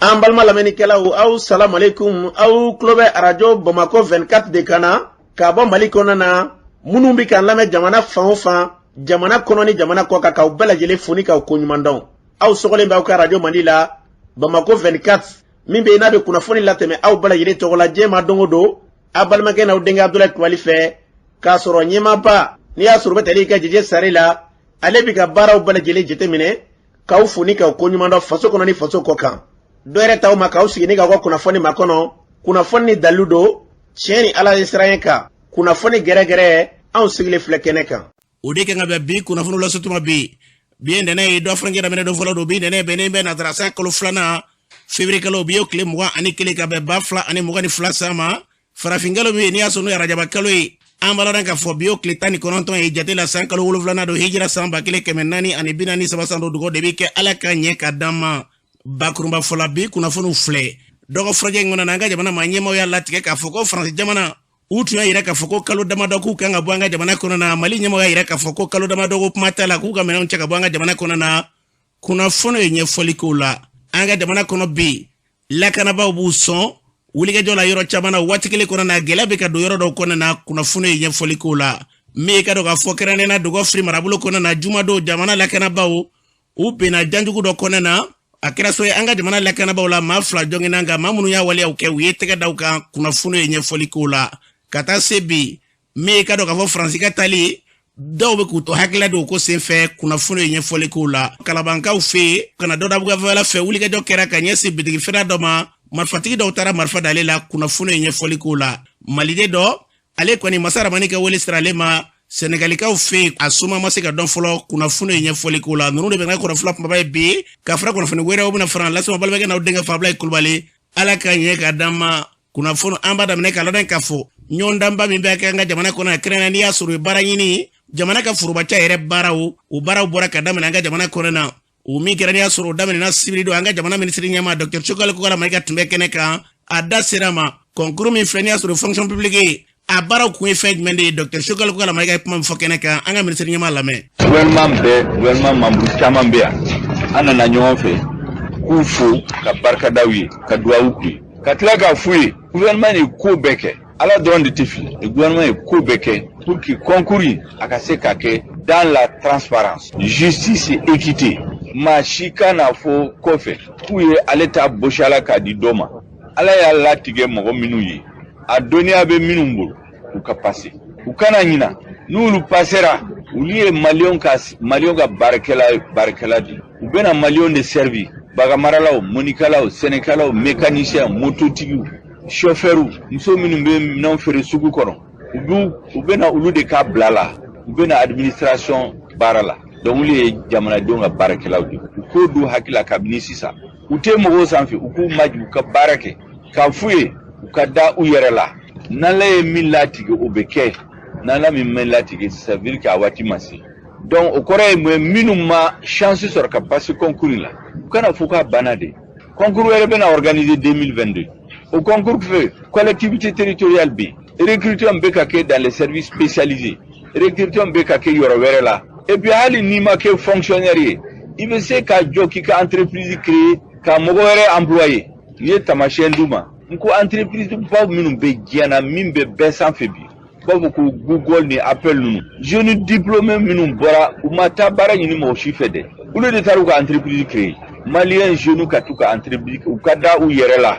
An balima lamɛnnikɛlaw, aw salamu aleykum. Aw tulo bɛ arajo Bamakɔ 24 de kan na ka bɔ Mali kɔnɔna na. Minnu bɛ k'an lamɛn jamana fan o fan, jamana kɔnɔ ni jamana kɔ kan, k'aw bɛɛ lajɛlen fo ni k'aw koɲuman dɔn. Aw sɔgɔlen bɛ aw ka arajo mandi la, Bamakɔ 24, min bɛ yen n'a bɛ kunnafoni latɛmɛ aw bɛɛ lajɛlen tɔgɔ la diɲɛ ma don o don, aw balimakɛ n'aw denkɛ Abudulayi Kulubali fɛ, k'a sɔrɔ ɲɛmaaba n'i y'a sɔrɔ u bɛ tali kɛ Jeje Sare la, ale bɛ ka baaraw bɛɛ lajɛlen jateminɛ, k'aw fo ni k'aw koɲuman dɔn faso kɔnɔ ni faso kɔ kan. Dɔ yɛrɛ t'aw ma k'aw sigi ni k'aw ka kunnafoni makɔnɔ, kunnafoni ni dalilu don, tiɲɛ ni Ala ye siran kan, kunnafoni gɛrɛgɛrɛ, anw sigilen filɛ kɛnɛ kan. O de kan ka bɛn bi kunnafoni lasutuma bi. Bi ye ntɛnɛn ye, dɔ furancɛ daminɛ don fɔlɔ don. Bi ntɛnɛn bɛnnen bɛ nansara san kalo filanan, février kalo, bi y'o tile 21 ka bɛn 2022 san ma. Farafinkalo min ye n'i y'a sɔrɔ n'o ye arajaba kalo ye, an b'a ladɔn k'a fɔ bi y'o tile 19 ye jate la, san kalo wolonwulanan don, hijira san 1443 san don. Dugawu de bɛ kɛ Ala ka ɲɛ ka d'an ma. Bakurunba fɔla, bi kunnafoniw filɛ. Dɔgɔ furancɛ in kɔnɔ na, an ka jamana maa ɲɛmaaw y'a latigɛ k'a fɔ ko Faransi jamana, u tun y'a yira k'a fɔ ko kalo damadɔ k'u kan ka bɔ an ka jamana kɔnɔ na. Mali ɲɛmaaw y'a yira k'a fɔ ko kalo damadɔ ko kuma t'a la, k'u ka minɛnw cɛ ka bɔ an ka jamana kɔnɔ na. Kunnafoni ye ɲɛfɔli k'o la. An ka jamana kɔnɔ bi, lakanabaaw b'u sɔn wulikajɔ la yɔrɔ caman na. Waati kelen kɔnɔ na, gɛlɛya bɛ ka don yɔrɔ dɔw kɔnɔ na. Kunnafoni ye ɲɛfɔli k'o la. Min ye ka dɔn k'a fɔ kɛrɛnkɛrɛnnenya la Dɔgɔfiri marabolo kɔnɔ na, jumadon, jamana lakanabaaw u binna janjugu dɔ kɔnɔ na. A kɛra so ye an ka jamana lakanabaaw la, maa fila jɔngina, nka maa minnu y'a waleyaw kɛ, u ye tɛgɛ da u kan. Kunnafoni ye ɲɛfɔli k'o la. Ka taa se bi, min ye ka dɔn k'a fɔ Faransi ka taali, dɔw bɛ k'u to hakilila don ko senfɛ. Kunnafoni ye ɲɛfɔli k'o la. Kalabankaw fɛ yen, ka na dɔdabugu fɛ, wulikajɔ kɛra ka ɲɛsin bitigi feere dɔ ma, marifatigi dɔw taara marifa d'ale la. Kunnafoni ye ɲɛfɔli k'o la. Maliden dɔ, ale kɔni masa ramani ka wele sera ale ma Sɛnɛgalikaw fɛ yen, a soma ma se ka dɔn fɔlɔ. Kunnafoni ye ɲɛfɔli k'o la. Ninnu de bɛ n ka kunnafoni kumaba ye bi, ka fara kunnafoni wɛrɛw bɛna fara lasema. Balimakɛ n'aw denkɛ Fabulayi Kulubali, Ala ka ɲɛ ka d'an ma. Kunnafoni an b'a daminɛ k'a ladɔn k'a fɔ ɲɔgɔndanba min bɛ kɛ an ka jamana kɔnɔ, kɛrɛnkɛrɛn n'i y'a sɔrɔ baara ɲini jamana ka forobaca yɛrɛ baaraw, o baaraw bɔra ka daminɛ an ka jamana kɔnɔ na. O min kɛra n'i y'a sɔrɔ o daminɛna sibiri don, an ka jamana minisiri ɲɛmaa Dr Choguel Kokalla Maïga tun bɛ kɛnɛ kan, a da sera ma. Concours min filɛ n'i y'a sɔrɔ fonction publique ye, a baaraw kun ye fɛn jumɛn de ye? Dr Choguel Kokalla Maïga ye kuma min fɔ kɛnɛ kan, an ka minisiri ɲɛmaa lamɛn. Gouvernement bɛɛ, gouvernement membre caman bɛ yan, an nana ɲɔgɔn fɛ k'u fo, ka barika da u ye, ka duwawu k'u ye, ka tila k'a f'u ye gouvernement ye ko bɛɛ kɛ. Ala dɔrɔn de tɛ fili. Gouvernement ye ko bɛɛ kɛ pour que concours in a ka se ka kɛ dans la transparence, justice et équité. Maa si kana fɔ kɔfɛ k'u ye ale ta bosi a la k'a di dɔ ma. Ala y'a latigɛ mɔgɔ minnu ye, a dɔnniya bɛ minnu bolo, u ka pase. U kana ɲina, n'olu pasera, olu ye maliyɛnw ka baarakɛla de ye. U bɛna maliyɛnw de servi: baganmaralaw, mɔnikɛlaw, sɛnɛkɛlaw, mécanicien, mototigiw, chauffeurs, muso minnu bɛ minɛnw feere sugu kɔnɔ. U bɛna olu de ka bila la, u bɛna administration baara la. Donc olu ye jamanadenw ka baarakɛlaw de ye. U k'o don hakili la kabini sisan. U tɛ mɔgɔw sanfɛ, u k'u majigin, u ka baara kɛ, k'a f'u ye u ka da u yɛrɛ la. N'Ala ye min latigɛ, o bɛ kɛ. N'Ala min ma latigɛ, ça veut dire k'a waati ma se. Donc o kɔrɔ ye mun ye? Minnu ma chance sɔrɔ ka passer concours la, u kana fɔ k'a banna de. Concours wɛrɛ bɛna organiser 2022. O concours fɛ, collectivité territoriale bɛ yen, recrutement bɛ ka kɛ dans les services spécialisés, recrutement bɛ ka kɛ yɔrɔ wɛrɛ la. Et puis hali n'i ma kɛ fonctionnaire ye, i bɛ se ka jɔ k'i ka entreprise créer ka mɔgɔ wɛrɛ employer. N ye taamasiyɛn d'u ma, n ko entreprise baw minnu bɛ diɲɛ na, min bɛ bɛɛ sanfɛ bi, u b'a fɔ ko Google ni Apple ninnu, jeunes diplômés minnu bɔra, u ma taa baara ɲini mɔgɔ si fɛ dɛ, olu de taara u ka entreprise créer. Maliyɛn jeunes ka t'u ka entreprise, u ka da u yɛrɛ la,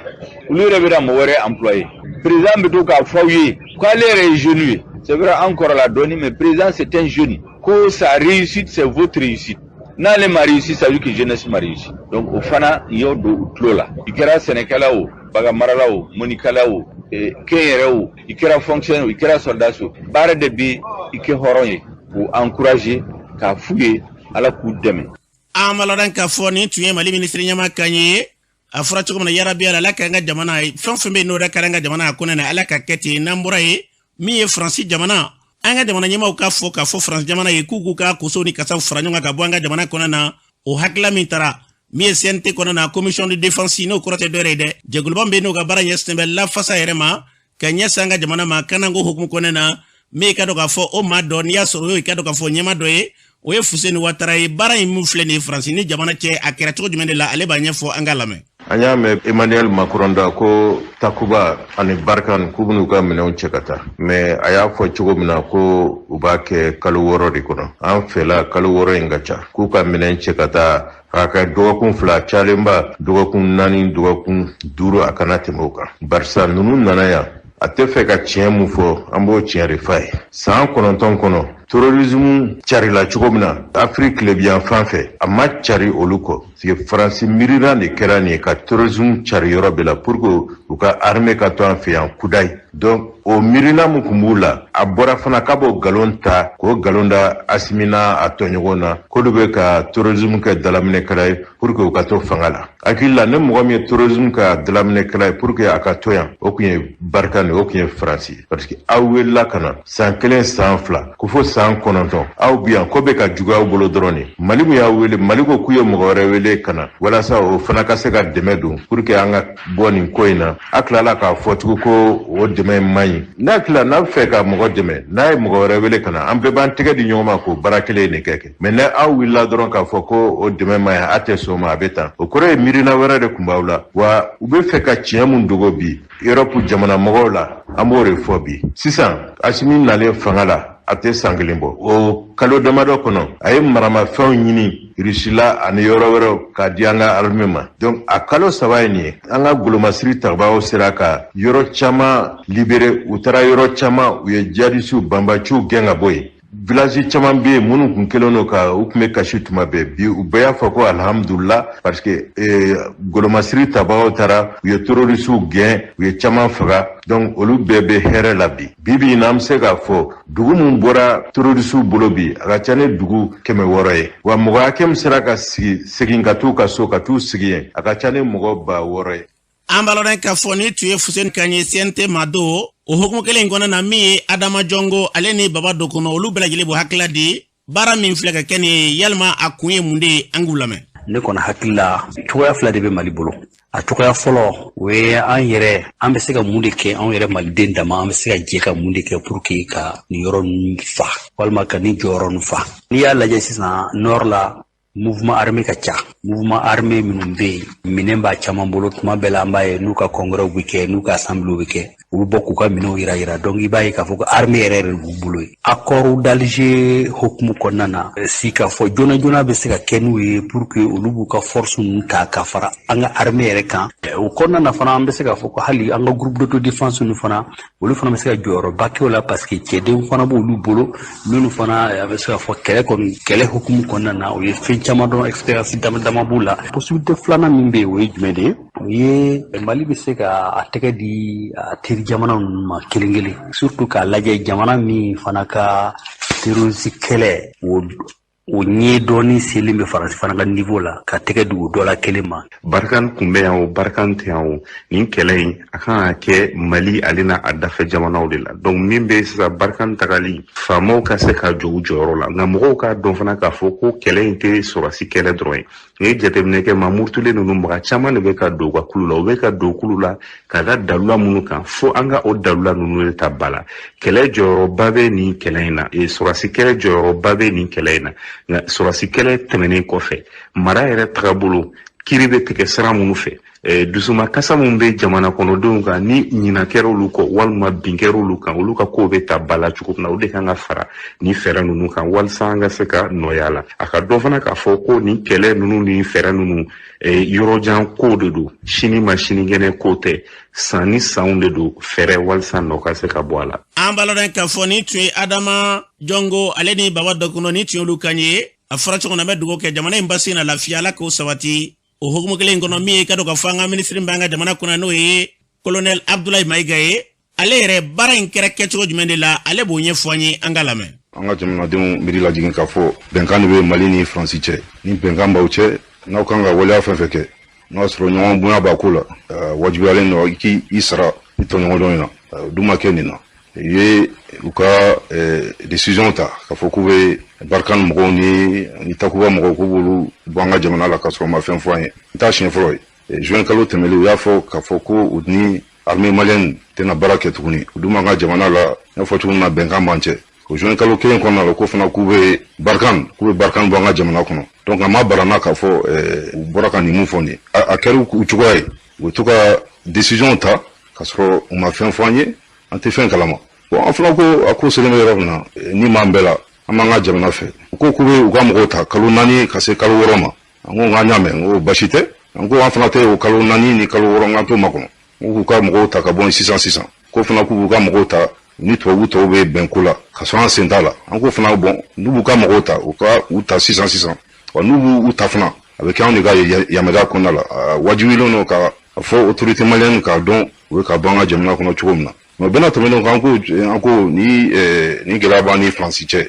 olu yɛrɛ bɛna mɔgɔ wɛrɛ employer. Président bɛ to k'a fɔ aw ye k'ale yɛrɛ ye jeune ye. C'est vrai, an kɔrɔla dɔɔni, mais président, c'est un jeune, ko sa réussite, c'est votre réussite. N'ale ma réussi, ça veut dire que jeunesse ma réussi. Donc o fana, n y'o don u tulo la. I kɛra sɛnɛkɛla o, baganmarala o, mɔnikɛla o, kɛnyɛrɛ o, i kɛra fonctionnaire o, i kɛra soldat o, baara de bɛ i kɛ hɔrɔn ye. K'u encourager, k'a f'u ye Ala k'u dɛmɛ. An b'a ladɔn k'a fɔ nin tun ye Mali minisiri ɲɛmaa kan ye. A fɔra cogo min na, yarabi Ala k'an ka jamana ye, fɛn fɛn bɛ yen n'o da kɛra an ka jamana a kɔnɔ na, Ala ka kɛ ten. N'an bɔra yen, min ye Faransi jamana, an ka jamana ɲɛmaaw k'a fɔ k'a fɔ Faransi jamana ye k'u ka kosow ni kasaw fara ɲɔgɔn kan ka bɔ an ka jamana kɔnɔ na. O hakilila min taara min ye CNT kɔnɔ na, commission de défense, n'o kɔrɔ tɛ dɔwɛrɛ ye dɛ, jɛkuluba min bɛ yen n'o ka baara ɲɛsinnen bɛ lafasa yɛrɛ ma ka ɲɛsin an ka jamana ma kanako hukumu kɔnɔna na, min ka dɔn k'a fɔ o maa dɔ n'i y'a sɔrɔ o y'o ka dɔn k'a fɔ ɲɛma dɔ ye. O ye Fuseni Watara ye. Baara in min filɛ nin ye Faransi ni jamana cɛ, a kɛra cogo jumɛn de la, ale b'a ɲɛfɔ, an ka lamɛn. An y'a mɛn Emmanuel Macron da ko Takuba ani Barkhane k'u bɛn'u ka minɛnw cɛ ka taa, mais a y'a fɔ cogo min na ko u b'a kɛ kalo 6 de kɔnɔ. An fɛla kalo 6 in ka ca. K'u ka minɛn cɛ ka taa, a ka dɔgɔkun 2, cayalenba dɔgɔkun 4, dɔgɔkun 5, a kana tɛmɛ o kan, barisa ninnu nana yan, a tɛ fɛ ka tiɲɛ mun fɔ, an b'o tiɲɛ de f'a ye. San 9 kɔnɔ, terrorisme carila cogo min na Afiriki tilebiyan fan fɛ, a ma cari olu kɔ, parce que Faransi miirina de kɛra nin ye ka terrorisme cari yɔrɔ bɛɛ la pour que u ka armée ka to an fɛ yan kudayi. Donc o miirina mun tun b'u la, a bɔra fana k'a b'o nkalon ta k'o nkalon da Asimi n'a a tɔɲɔgɔn na, k'olu bɛ ka terrorisme kɛ dalaminɛkɛla ye pour que u ka to fanga la. Hakili la, ni mɔgɔ min ye terrorisme ka dalaminɛkɛla ye pour que a ka to yan, o tun ye Barkhane, o tun ye Faransi ye, parce que aw welela ka na san 1, san 2, ko fo san 9, aw bi yan, ko bɛ ka juguya aw bolo dɔrɔn de. Mali mun y'a wele, Mali ko k'u ye mɔgɔ wɛrɛ wele ka na walasa o fana ka se ka dɛmɛ don pour que an ka bɔ nin ko in na. A tilala k'a fɔ tugun ko o dɛmɛ man ɲi. N'a tila n'a bɛ fɛ ka mɔgɔ dɛmɛ, n'a ye mɔgɔ wɛrɛ wele ka na, an bɛɛ b'an tɛgɛ di ɲɔgɔn ma k'o baara kelen de kɛ. Mais ne aw wulila dɔrɔn k'a fɔ ko o dɛmɛ man ɲi, a tɛ sɔn o ma, a bɛ tan, o kɔrɔ ye miirina wɛrɛ de tun b'aw la. Wa u bɛ fɛ ka tiɲɛ mun dogo bi Europe jamana mɔgɔw la, an b'o de fɔ bi. Sisan Asimi nalen fanga la, a tɛ san 1 bɔ, o kalo damadɔ kɔnɔ, a ye maramafɛnw ɲini Rusila ani yɔrɔ wɛrɛw k'a di an ka armée ma. Donc a kalo 3 ye nin ye, an ka golomasiri tagabagaw sera ka yɔrɔ caman libéré, u taara yɔrɔ caman, u ye jihadisiw banbaciw gɛn ka bɔ yen. Village caman bɛ yen minnu tun kɛlen don ka u tun bɛ kasi tuma bɛɛ, bi u bɛɛ y'a fɔ ko alhamdulila, parce que golomasiri tabagaw taara, u ye terrorisiw gɛn, u ye caman faga. Donc olu bɛɛ bɛ hɛrɛ la bi. Bi bi in na, an bɛ se k'a fɔ dugu min bɔra terrorisiw bolo bi, a ka ca ni dugu 600 ye. Wa mɔgɔ hakɛ min sera ka sigi segin ka t'u ka so ka t'u sigi yen, a ka ca ni mɔgɔ 6000 ye. An b'a lɔn k'a fɔ ni tun ye Fuseni kan ye CNT ma don o hukumu kelen in kɔnɔna na, min ye Adama Jɔngo, ale ni Baba Dokono, olu bɛɛ lajɛlen b'o hakilila di. Baara min filɛ ka kɛ nin ye, yalima a kun ye mun de ye? An k'u lamɛn. Ne kɔni hakili la, cogoya fila de bɛ Mali bolo. A cogoya fɔlɔ, o ye an yɛrɛ, an bɛ se ka mun de kɛ, anw yɛrɛ maliden dama, an bɛ se ka jɛ ka mun de kɛ pour que ka nin yɔrɔ ninnu fa walima ka nin jɔyɔrɔ ninnu fa. N'i y'a lajɛ sisan, nord la, mouvement armé ka ca. Mouvement armé minnu bɛ yen, minɛn b'a caman bolo. Tuma bɛɛ la, an b'a ye n'u ka congrès bɛ kɛ, n'u ka assemblée bɛ kɛ, u bɛ bɔ k'u ka minɛnw yira yira. Donc i b'a ye k'a fɔ ko armée yɛrɛ yɛrɛ b'u bolo yen. Accord d'Alger hukumu kɔnɔna na, si k'a fɔ joona joona bɛ se ka kɛ n'u ye pour que olu b'u ka force ninnu ta ka fara an ka armée yɛrɛ kan. O kɔnɔna na fana, an bɛ se k'a fɔ ko hali an ka groupe d'autodéfense ninnu fana, olu fana bɛ se ka jɔyɔrɔba kɛ o la, parce que cɛdenw fana b'olu bolo minnu fana, a bɛ se k'a fɔ kɛlɛ kɔni, kɛlɛ hukumu kɔnɔna na, o ye fɛn caman dɔn, expérience dama dama b'u la. Possibilité filanan min bɛ yen, o ye jumɛn de ye? O ye Mali bɛ se ka a tɛgɛ di a teri jamana ninnu ma kelen kelen, surtout k'a lajɛ jamana min fana ka terroriste kɛlɛ o ɲɛdɔnni selen bɛ Faransi fana ka niveau la, ka tɛgɛ di o dɔ la kelen ma. Barkhane kun bɛ yan o, Barkhane tɛ yan o, nin kɛlɛ in a kan ka kɛ Mali ale n'a a dafɛ jamanaw de la. Donc min bɛ sisan, Barkhane tagali, faamaw ka se ka jɔ u jɔyɔrɔ la, nka mɔgɔw k'a dɔn fana k'a fɔ ko kɛlɛ in tɛ sɔrɔsi kɛlɛ dɔrɔn ye. N'i ye jateminɛ kɛ, maa murutulen ninnu, mɔgɔ caman de bɛ ka don u ka kulu la. U bɛ ka don kulu la ka da dalula minnu kan, fo an ka o dalula ninnu de ta ba la. Kɛlɛ jɔyɔrɔba bɛ nin kɛlɛ in na, sɔrɔsi kɛlɛ jɔyɔrɔba bɛ nin kɛlɛ in na, nka sɔrɔsi kɛlɛ tɛmɛnen kɔfɛ, mara yɛrɛ tagabolo, kiiri bɛ tigɛ sira minnu fɛ, dusumakasa min bɛ jamana kɔnɔdenw kan ni ɲina kɛra olu kɔ walima bin kɛra olu kan, olu ka kow bɛ ta ba la cogo min na, o de kan ka fara nin fɛɛrɛ ninnu kan walasa an ka se ka nɔya la. A ka dɔn fana k'a fɔ ko nin kɛlɛ ninnu ni fɛɛrɛ ninnu, yɔrɔjan ko de don, sini ma sinikɛnɛ ko tɛ, san ni sanw de don, fɛɛrɛ walasa nɔ ka se ka bɔ a la. An b'a lɔn k'a fɔ ni tun ye Adama Jɔngo, ale ni Baba Dɔkunɔ, ni tun y'olu kan ye. A fɔra cogo min na, an bɛ dugawu kɛ jamana in basigi na, lafiya, Ala k'o sabati. O hukumu kelen in kɔnɔ, min ye ka dɔn k'a fɔ an ka minisiri b'an ka jamana kunna, n'o ye colonel Abdoulaye Mayiga ye, ale yɛrɛ, baara in kɛra kɛcogo jumɛn de la, ale b'o ɲɛfɔ an ye, an ka lamɛn. An ka jamanadenw miiri lajigin k'a fɔ bɛnkan de bɛ Mali ni Faransi cɛ. Ni bɛnkan b'aw cɛ, n'aw kan ka waleya fɛn fɛn kɛ, n'o y'a sɔrɔ ɲɔgɔn bonya b'a ko la, wajibiyalen don i k'i sara i tɔɲɔgɔn dɔ in na. O dun ma kɛ nin na. U ye u ka décision ta k'a fɔ k'u bɛ Barkhane mɔgɔw ni Takuba mɔgɔw, k'u b'olu bɔ an ka jamana la k'a sɔrɔ u ma fɛn fɔ an ye. N t'a siɲɛ fɔlɔ ye. Juin kalo tɛmɛlen, u y'a fɔ k'a fɔ ko u ni armée malienne tɛna baara kɛ tuguni. U dun b'an ka jamana la, n y'a fɔ cogo min na, bɛnkan b'an cɛ. O juin kalo kelen kɔnɔna la, ko fana k'u bɛ Barkhane, k'u bɛ Barkhane bɔ an ka jamana kɔnɔ. Donc a ma bara n na k'a fɔ u bɔra ka nin mun fɔ nin ye, a kɛra u cogoya ye. U bɛ to ka décision ta k'a sɔrɔ u ma fɛn fɔ an ye, an tɛ fɛn kalama. Bon, an fana ko a ko selen bɛ yɔrɔ min na, ni m'an bɛɛ la, an b'an ka jamana fɛ. U ko k'u bɛ u ka mɔgɔw ta kalo 4 ka se kalo 6 ma. An ko k'an y'a mɛn, n ko basi tɛ. An ko an fana tɛ o kalo 4 ni kalo 6, n k'an t'o makɔnɔ. N ko k'u ka mɔgɔw ta ka bɔ yen sisan sisan. Ko fana k'u b'u ka mɔgɔw ta ni tubabu tɔw bɛ bɛn ko la ka sɔrɔ an sen t'a la. An ko fana, bon, n'u b'u ka mɔgɔw ta, u ka u ta sisan sisan. Wa n'u b'u ta fana, a bɛ kɛ anw de ka yamaruya kɔnɔna la. Wajibilen don ka fɔ autorité malienne k'a dɔn u bɛ ka bɔ an ka jamana kɔnɔ cogo min na. Mais bɛɛ n'a tɛmɛnen kɔ, an ko ni gɛlɛya b'an ni Faransi cɛ,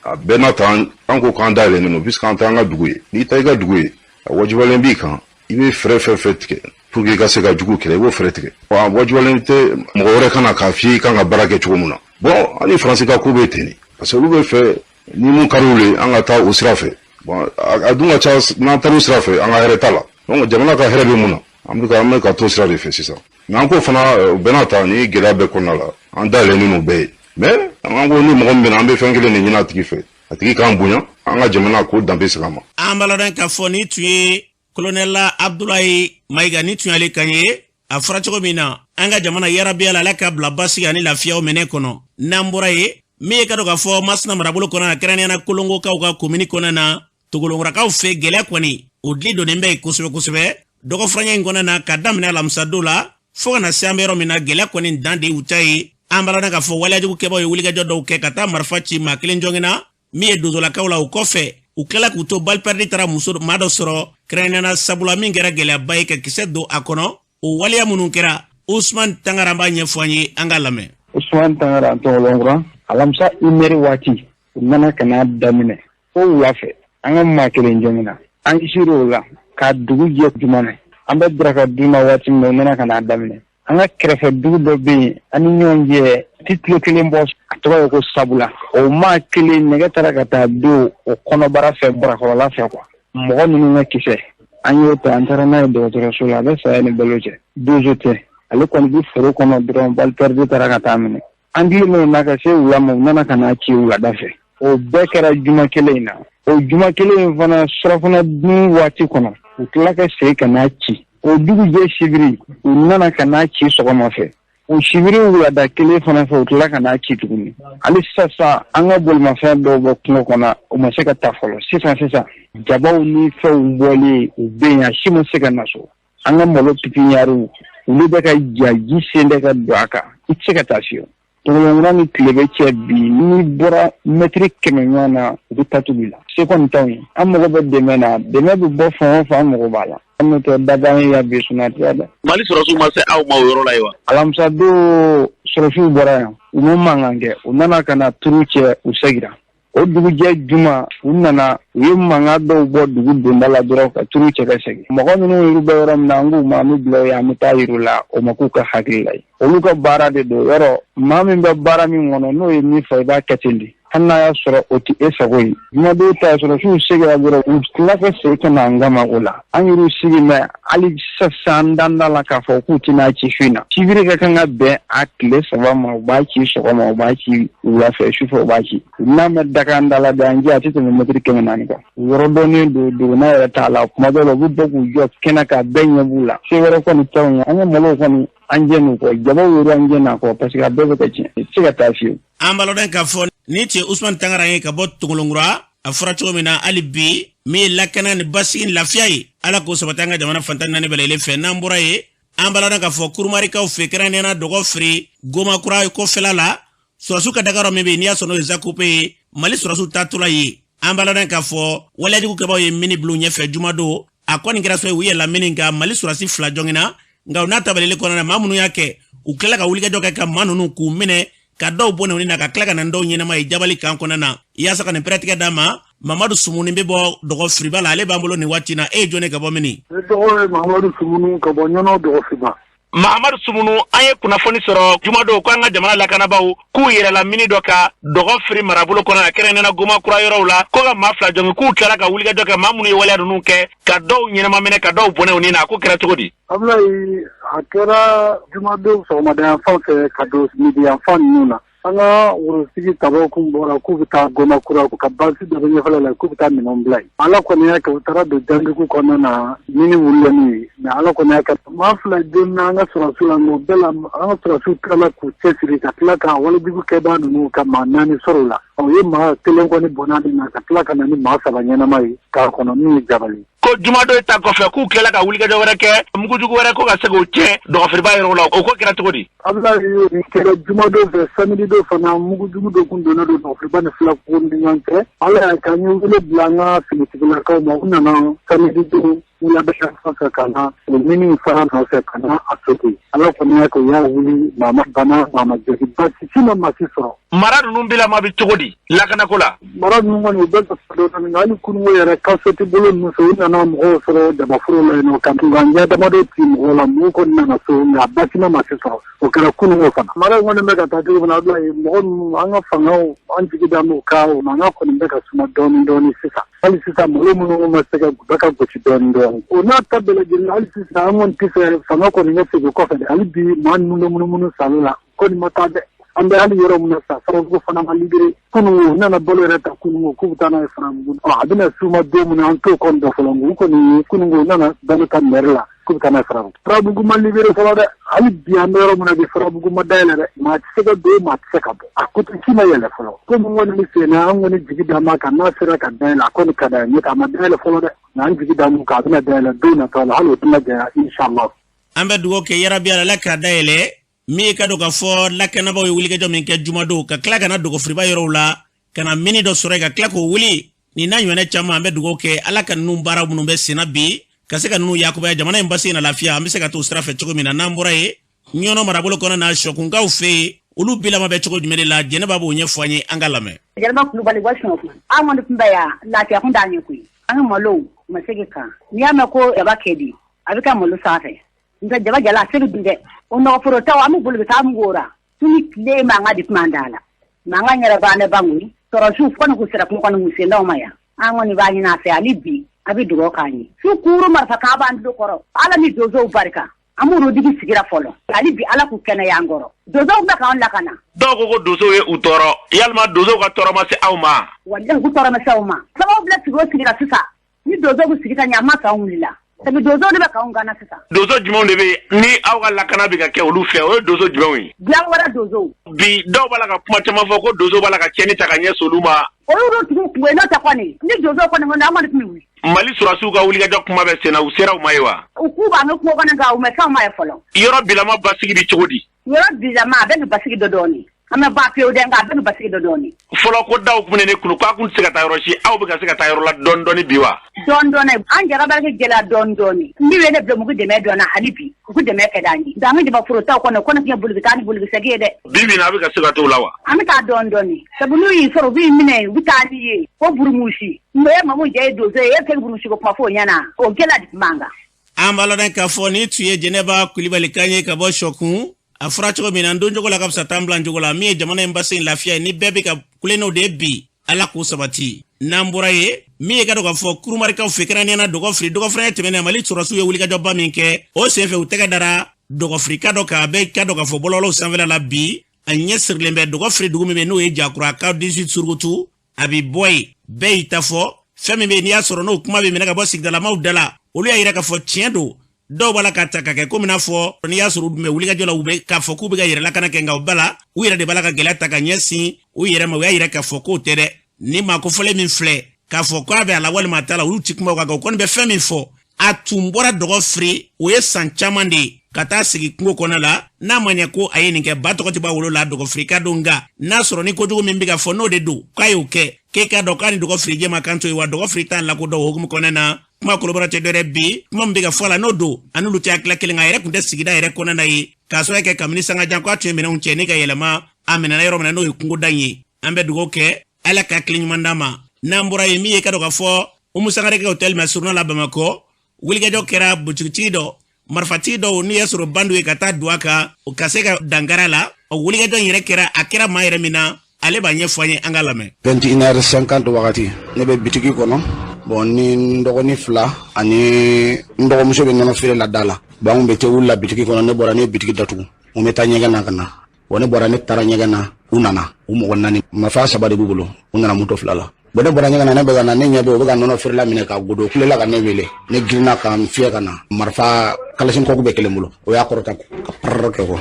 a bɛɛ n'a ta, an ko k'an dayɛlɛnnen don, puisque an t'an ka dugu ye. N'i ta i ka dugu ye, a wajibiyalen b'i kan, i bɛ fɛɛrɛ fɛn fɛn tigɛ pour que i ka se ka jugu kɛlɛ, i b'o fɛɛrɛ tigɛ. Wa wajibiyalen tɛ mɔgɔ wɛrɛ ka na k'a f'i ye i kan ka baara kɛ cogo min na. Bon, an ni Faransi ka ko bɛ ten de, parce que olu bɛ fɛ ni mun ka d'olu ye, an ka taa o sira fɛ. Bon, a dun ka ca, n'an taara o sira fɛ, an ka hɛrɛ t'a la. Donc jamana ka hɛrɛ bɛ mun na, an bɛ ka t'o sira de fɛ sisan. Mais an ko fana, o bɛɛ n'a ta, ni gɛlɛya bɛɛ kɔnɔna la, an dayɛlɛnnen n'o bɛɛ ye. Mais an ko ni mɔgɔ min bɛna, an bɛ fɛn kelen de ɲini a tigi fɛ, a tigi k'an bonya, an ka jamana k'o danbe segin a ma. An b'a lɔn k'a fɔ ni tun ye kolonɛla Abdulayi Mayiga, ni tun y'ale kan ye. A fɔra cogo min na, an ka jamana yarabiya la, Ala ka bila basigi ani lafiyaw minɛ kɔnɔ. N'an bɔra ye, min ye ka dɔn k'a fɔ Masina marabolo kɔnɔ na, kɛrɛnkɛrɛnnenya Kolongokaw ka komini kɔnɔ na, Togolonkurakaw fɛ, gɛlɛya kɔni o dili donnen bɛ yen kosɛbɛ kosɛbɛ dɔgɔfuraɲɛ in kɔnɔ na, ka daminɛ alamisadon la fɔɔ ka na se an bɛ yɔrɔ min na. Gɛlɛya kɔni dan de y'u ta ye. An b'a lɔn k'a fɔ waleyajugu kɛbaw ye wulikajɔ dɔw kɛ ka taa marifa ci maa kelen jɔngina min ye donsolakaw la. O kɔfɛ, u tilala k'u to, balle perdue taara muso maa dɔ sɔrɔ kɛrɛnkɛrɛnnenya, sabula min kɛra gɛlɛyaba ye ka kisɛ don a kɔnɔ. O waleya minnu kɛra, Usman Tangara b'a ɲɛfɔ an ye, an ka lamɛn. Usman Tangara, Tɔgɔlɔnkura. Alamisa 1h waati, u nana ka n'a daminɛ fo wula fɛ. An ka maa kelen jɔngina, an sir'o la ka dugu jɛ jumɛn, an bɛ daraka dun na waati min na, u nana ka n'a daminɛ. An ka kɛrɛfɛ dugu dɔ bɛ yen, an ni ɲɔgɔn cɛ ti kilo kelen bɔ, a tɔgɔ ye ko Sabula. O maa kelen, nɛgɛ taara ka taa don o kɔnɔbara fɛ, barakɔrɔla fɛ kuwa. Mɔgɔ ninnu ka kisɛ, an y'o ta, an taara n'a ye dɔgɔtɔrɔso la. A bɛ saya ni balo cɛ, donso tɛ, ale kɔni bɛ foro kɔnɔ dɔrɔn. Balle perdue taara ka taa minɛ. An tilennen na ka se wula ma, u nana ka n'a ci wulada fɛ. O bɛɛ kɛra juma kelen in na. O juma kelen in fana, surafana dun waati kɔnɔ, u tila ka segin ka n'a ci. O dugujɛ sibiri, u nana ka n'a ci sɔgɔma fɛ. O sibiri wulada kelen fana fɛ, u tila ka n'a ci tuguni. Hali sisan, an ka bolimafɛn dɔw bɛ kungo kɔnɔ, u ma se ka ta fɔlɔ. Sisan sisan, jabaw ni fɛnw bɔlen, u bɛ yen, a si ma se ka na so. An ka malo pipiniyɛriw, olu bɛ ka ja, ji sen tɛ ka don a kan, i tɛ se ka taa fiyewu. Tɔgɔlɔnkura ni tile bɛ cɛ bi, n'i bɔra mɛtiri 100 ɲɔgɔn na, u bɛ taa tugu la. Se kɔni t'anw ye, an mago bɛ dɛmɛ na. Dɛmɛ bɛ bɔ fan o fan, an mago b'a la. N'o tɛ, daban ye ya bi sunatiya dɛ. Mali sɔrɔsiw ma se aw ma o yɔrɔ la ye wa? Alamisa don, sɔrɔsiw bɔra yan, u ma mankan kɛ. U nana ka na turu cɛ, u segira. O dugujɛ juma, u nana, u ye mankan dɔw bɔ dugu donda la dɔrɔn, ka turu cɛ ka segin. Mɔgɔ minnu yɛrɛ bɛ yɔrɔ min na, an k'u ma an bɛ bila yen, an bɛ taa yir'u la. O ma k'u ka hakili la ye, olu ka baara de don. Yɔrɔ maa min bɛ baara min kɔnɔ, n'o ye min fɔ, i b'a kɛ ten de, hali n'a y'a sɔrɔ o tɛ e sago ye. Jumadon ta, sɔrɔsiw seginna dɔrɔn, u tila ka segin ka na an kama. O la, an yɛrɛ sigi mɛ hali sisan, dan da la k'a fɔ k'u tɛna ci su in na. Sibiri ka kan ka bɛn a tile 3 ma, u b'a ci sɔgɔma, u b'a ci wula fɛ, sufɛ u b'a ci. N'a ma daga da la bɛ, an jɛ a tɛ tɛmɛ mɛtiri 400 kan. Yɔrɔ dɔnnen don, duguna yɛrɛ t'a la. Kuma dɔw la, u bɛ bɔ k'u jɔ kɛnɛ kan, bɛɛ ɲɛ b'u la. Se wɛrɛ kɔni t'anw ye. An ka malow kɔni, an jɛ n'u kɔ, jabaw yɛrɛ, an jɛ n'a kɔ, parce que a bɛɛ bɛ ka tiɲɛ, i tɛ se ka taa fiyewu. An b'a lɔn k'a fɔ ni cɛ Usman Tangara ye ka bɔ Togolonkura. A fɔra cogo min na, hali bi min ye lakana ni basigi ni lafiya ye, Ala k'o sabati an ka jamana fantan naani bɛɛ lajɛlen fɛ. N'an bɔra ye, an b'a lɔn k'a fɔ Kurumarikaw fɛ, kɛrɛnkɛrɛnnenya la Dɔgɔfiri Gomakura kɔfɛla la, sɔrɔsiw ka dagayɔrɔ min bɛ yen, n'i y'a sɔrɔ n'o ye Zakope ye, Mali sɔrɔsiw taatɔla ye. An b'a lɔn k'a fɔ waleyajugu kɛbaw ye mini bila u ɲɛfɛ jumadon. A kɔni kɛra sababu ye, u yɛlɛla mini kan, Mali sɔrɔsi 2 jɔngina. Nka u n'a tabalili kɔnɔna na, maa minnu y'a kɛ, u tilala ka wulikajɔ kɛ ka maa ninnu k'u minɛ, ka dɔw bɔ nin na, ka tila ka na dɔw ɲɛnama ye jabali kan kɔnɔna na. Yaasa ka nin pɛrɛtigɛ d'a ma, Mamadu Sumuni bɛ bɔ Dɔgɔfiriba la, ale b'an bolo nin waati na. E ye jɔn ye, ka bɔ mini? Ne tɔgɔ ye Mahamadu Sumunu, ka bɔ Ɲɔnɔ Dɔgɔfiriba. Mahamadu Sumunu, an ye kunnafoni sɔrɔ jumadon ko an ka jamana lakanabaaw k'u yɛrɛla mini dɔ ka Dɔgɔfiri marabolo kɔnɔ na, kɛrɛnkɛrɛnnenya Goma kura yɔrɔw la, ko ka maa 2 jɔngin, k'u tilala ka wulikajɔ kɛ, maa minnu ye waleya ninnu kɛ, ka dɔw ɲɛnama minɛ, ka dɔw bɔnɛ u ni na. A ko kɛra cogo di? Abulayi, a kɛra jumadon sɔgɔmada yan fan fɛ ka don midi yan fan ninnu na. An ka worosigi tabaw kun bɔra k'u bɛ taa Gomakura ka basi dɔ bɛ ɲɛfɛla la k'u bɛ taa minɛnw bila yen. Ala kɔni y'a kɛ u taara don jandugu kɔnɔna na mini wulila n'u ye mais Ala kɔni y'a kɛ maa 2 joginna an ka sɔrɔdasiw la nka o bɛɛ la an ka sɔrɔdasiw tilala k'u cɛsiri ka tila ka walejugu kɛbaa ninnu ka maa 4 sɔrɔ u la. U ye maa 1 kɔni bɔnɛ a na ka tila ka na ni maa 3 ɲɛnama ye k'a kɔnɔ min ye jabali. Ko jumadon ta kɔfɛ k'u tilala ka wulikajɔ wɛrɛ kɛ mugujugu wɛrɛ ko ka se k'o tiɲɛ dɔgɔfiriba yɔrɔ la, o ko kɛra cogo di? Abulayi, nin kɛra jumadon fɛ, samedi don fana mugujugu dɔ kun donnen don dɔgɔfiriba ni filabugu ni ɲɔgɔn cɛ. Ala y'a kɛ an ye wele bila an ka finitigilakaw ma, u nana samedi don wulada fan fɛ ka na o mini fara nɔfɛ ka na a sote. Ala kɔni y'a kɛ u y'a wuli, maa ma bana, maa ma jogin, baasi si ma maa si sɔrɔ. Mara ninnu bilama bɛ cogo di lakanako la? Mara ninnu kɔni u bɛ ka dɔɔnin, nka hali kununko yɛrɛ kasɔti bolo ninnu fɛ, u nana mɔgɔw sɔrɔ jabaforo la yen nɔ ka ɲɛ damadɔ ci mɔgɔw la, mɔgɔw kɔni nana so, nka baasi ma maa si sɔrɔ. O kɛra kununko fana. Mara in kɔni bɛ ka taa cogo min na, Abulayi, mɔgɔ ninnu an ka fangaw an jigi da n'u kan, o mankan kɔni bɛ ka suma dɔɔnin dɔɔnin sisan. Hali sisan malo minnu ma se ka bɛ ka gosi dɔɔnin dɔɔnin. O n'a ta bɛɛ lajɛlen, hali sisan an kɔni tɛ fɛ fanga kɔni ka segin kɔfɛ dɛ. Hali bi maa ninnu bɛ munumunu salo la, kɔni ma taa dɛ. An bɛ hali yɔrɔ min na sisan, Farabugu fana ma libéré. Kununko u nana balo yɛrɛ ta kununko k'u bɛ taa n'a ye Farabugu. A bɛna s'u ma don min na, an t'o kɔni dɔn fɔlɔ. U kɔni ye kununko u nana balo ta mairie la k'u bɛ taa n'a ye Farabugu. Farabugu ma libéré fɔlɔ dɛ. Hali bi an bɛ yɔrɔ min na bi, Farabugu ma dayɛlɛ dɛ. Maa tɛ se ka don, maa tɛ se ka bɔ. A côté si ma yɛlɛ fɔlɔ. Ko min kɔni bɛ sen na, an kɔni jigi da ma kan n'a sera ka dayɛlɛ, a kɔni ka d'an ye. A ma dayɛlɛ fɔlɔ dɛ. Nka an jigi da mun kan, a bɛna dayɛlɛ don nataw la, hali o tɛna janya inshallah. An bɛ dugawu kɛ yarabi Ala k'a dayɛlɛ. Min ye ka dɔn k'a fɔ lakanabaaw ye wulikajɔ min kɛ jumadon ka tila ka na dɔgɔfiriba yɔrɔw la ka na mini dɔ sɔrɔ yen ka tila k'o wuli, nin n'a ɲɔgɔnna caman, an bɛ dugawu kɛ Ala ka ninnu baara minnu bɛ senna bi ka se ka ninnu yakubaya, jamana in basigi na lafiya, an bɛ se ka t'o sira fɛ cogo min na. N'an bɔra yen, Ɲɔnɔ marabolo kɔnɔ na Sɔkunkaw fɛ yen, olu bilama bɛ cogo jumɛn de la? Jɛnɛba b'o ɲɛfɔ an ye, an ka lamɛn. Jɛnɛba Kulubali bɔ Sɔkun, an kɔni tun bɛ yan, lafiya kun t'an ye koyi. An ka malow ma se kan. N'i y'a mɛn ko jaba kɛ di, a bɛ kɛ malo sanfɛ. Nka jaba jala a se dun dɛ. O nɔgɔforo taw an bɛ boli ka taa an mugu ra. Su ni tile mankan de tun b'an da la. Mankan yɛrɛ b'an ne bangu. Sɔrɔsiw kɔni k'u sera kungo kɔnɔ k'u sen d'aw ma yan. An kɔni b'a ɲini a fɛ hali bi a bɛ dugawu k'an ye. Su kuuru marifa kan b'an tulo kɔrɔ. Ala ni donsow barika. An b'olu digi sigira fɔlɔ. Hali bi Ala k'u kɛnɛya an kɔrɔ. Donsow bɛ k'an lakana. Dɔw ko ko donsow ye u tɔɔrɔ. Yalima donsow ka tɔɔrɔ ma se aw ma? Walahi u tɔɔrɔ ma se aw ma. Sababu bila sigi o sigira sisan. Ni donsow bɛ sigi ka ɲɛ, a ma k'anw wulila. Sabu donsow de bɛ k'anw gana sisan. Donso jumɛnw de bɛ yen ni aw ka lakana bɛ ka kɛ olu fɛ, o ye donso jumɛnw ye? Dilan wɛrɛ donsow. Bi dɔw b'a la ka kuma caman fɔ ko donso b'a la ka tiɲɛni ta ka ɲɛsin olu ma. Olu dun tigiw kun ye n'o tɛ kɔni, ni donsow kɔni kɔni an kɔni tun bɛ wuli. Mali sɔrɔdasiw ka wulikajɔ kuma bɛ sen na, u sera u ma ye wa? U k'u b'an ka kungo kɔnɔ nka u ma se anw ma ye fɔlɔ. Yɔrɔ bilama basigi bɛ cogo di? Yɔrɔ bilama a bɛ basigi dɔ dɔɔnin. An bɛ ba pewu dɛ, nka a bɛ basigi dɔ dɔɔnin. Fɔlɔ ko daw kun ne kulu k'a kun tɛ se ka taa yɔrɔ si, aw bɛ ka se ka taa yɔrɔ la dɔɔnin dɔɔnin bi wa? Dɔɔnin dɔɔnin, an jara bɛ gɛlɛya dɔɔnin dɔɔnin. N bɛ ne bila mugu dɛmɛ dɔɔnin hali bi, u k'u dɛmɛ kɛ d'an ye. Nka an ka jaba foro taw kɔnɔ, kɔnɔ tiɲɛ boli bɛ taa ni boli bɛ segin ye dɛ. Bi bi in na a bɛ ka se ka t'o la wa? An bɛ taa dɔɔnin dɔɔnin. Sabu n'u y'i sɔrɔ u b'i minɛ, u bɛ taa n'i ye. Ko burumusi. N'o ye mamu jɛ ye donso ye, e tɛ burumusi ko kuma fɔ o ɲɛna. O gɛlɛya de tun b'an kan. An b'a lɔn k'a fɔ nin tun ye Jɛnɛba Kulibali kan ye ka bɔ Sɔkun. A fɔra cogo min na, n don cogo la ka fisa taa n bila cogo la. Min ye jamana in basigi lafiya ye, ni bɛɛ bɛ ka kule n'o de ye bi, Ala k'o sabati. N'an bɔra yen, min ye ka dɔn k'a fɔ kurumarikaw fɛ kɛrɛnkɛrɛnnenya la dɔgɔfiri, dɔgɔfiri tɛmɛnen Mali sɔrɔdasiw ye wulikajɔba min kɛ, o senfɛ u tɛgɛ dara dɔgɔfirika dɔ kan, a bɛ ka dɔn k'a fɔ bɔlɔlɔw sanfɛla la bi, a ɲɛ sirilen bɛ dɔgɔfiri dugu min bɛ n'o ye Jakura ka 18 Surukutu, a bɛ bɔ yen, bɛɛ y'i ta fɔ. Fɛn min bɛ yen n'i y'a sɔrɔ n'o kuma bɛ minɛ ka bɔ sigidalamaw da la, olu y'a yira k'a fɔ tiɲɛ don, dɔw b'a la ka ta ka kɛ komi n'a fɔ n'i y'a sɔrɔ u tun bɛ wulikajɔ la, u bɛ k'a fɔ k'u bɛ ka yɛrɛ lakana kɛ, nka u b'a la u yɛrɛ de b'a la ka gɛlɛya ta ka ɲɛsin u yɛrɛ ma. U y'a yira k'a fɔ k'o tɛ dɛ, ni maa kofɔlen min filɛ k'a fɔ k'a bɛ a la walima a t'a la, olu ti kuma o kan. U kɔni bɛ fɛn min fɔ, a tun bɔra dɔgɔ firi, o ye san caman de ye ka taa sigi kungo kɔnɔ la. N'a ma ɲɛ ko a ye nin kɛ, ba tɔgɔ tɛ bɔ a wolo la, dɔgɔ firi ka don. Nka n'a sɔrɔ ni kojugu min bɛ ka fɔ n'o de don k'a y'o kɛ, k'e k'a dɔn k'a ni dɔgɔ firi jɛma kan to yen, wa dɔgɔ firi t'a lakodɔn. O hukumu kɔnɔna na, kuma kolobara tɛ dɔwɛrɛ bi, kuma min bɛ ka fɔ a la n'o don, a n'olu tɛ hakilila kelen, a yɛrɛ tun tɛ sigida yɛrɛ kɔnɔna na ye, k'a sɔrɔ kɛ kabini sangajan k'a tun ye minɛnw cɛ ni ka yɛlɛma a minɛna yɔrɔ min na, n'o ye kungoda in ye. An bɛ dugawu kɛ Ala ka hakili ɲuman d'a ma. N'an bɔra yen, min ye ka dɔn k'a fɔ Umu Sangare ka hôtel masuruna la Bamakɔ, wulikajɔ kɛra butigitigi dɔ, marifatigi dɔw n'u y'a sɔrɔ bandu ye ka taa don a kan, o ka se ka dankari a la. O wulikajɔ in yɛrɛ kɛra, a kɛra maa yɛrɛ min na, ale b'a ɲɛfɔ an ye, an ka lamɛn. 21h50 wagati, ne bɛ bitigi kɔnɔ. Bon, ni n dɔgɔnin fila ani n dɔgɔmuso bɛ nɔnɔ feere la da la. Bon, anw bɛ te wuli la bitigi kɔnɔ, ne bɔra, ne ye bitigi datugu. N bɛ taa ɲɛgɛn na ka na. Bon, ne bɔra, ne taara ɲɛgɛn na. U nana, u mɔgɔ naani, marifa saba de b'u bolo. U nana moto fila la. Bon, ne bɔra ɲɛgɛn na, ne bɛ ka na, ne ɲɛ bɛ u bɛ ka nɔnɔ feerela minɛ ka godo. Kulela ka ne wele, ne girinna ka n fiyɛ ka na. Marifa kalasinkɔku bɛ kelen bolo, o y'a kɔrɔta ka parara kɛ kɔ.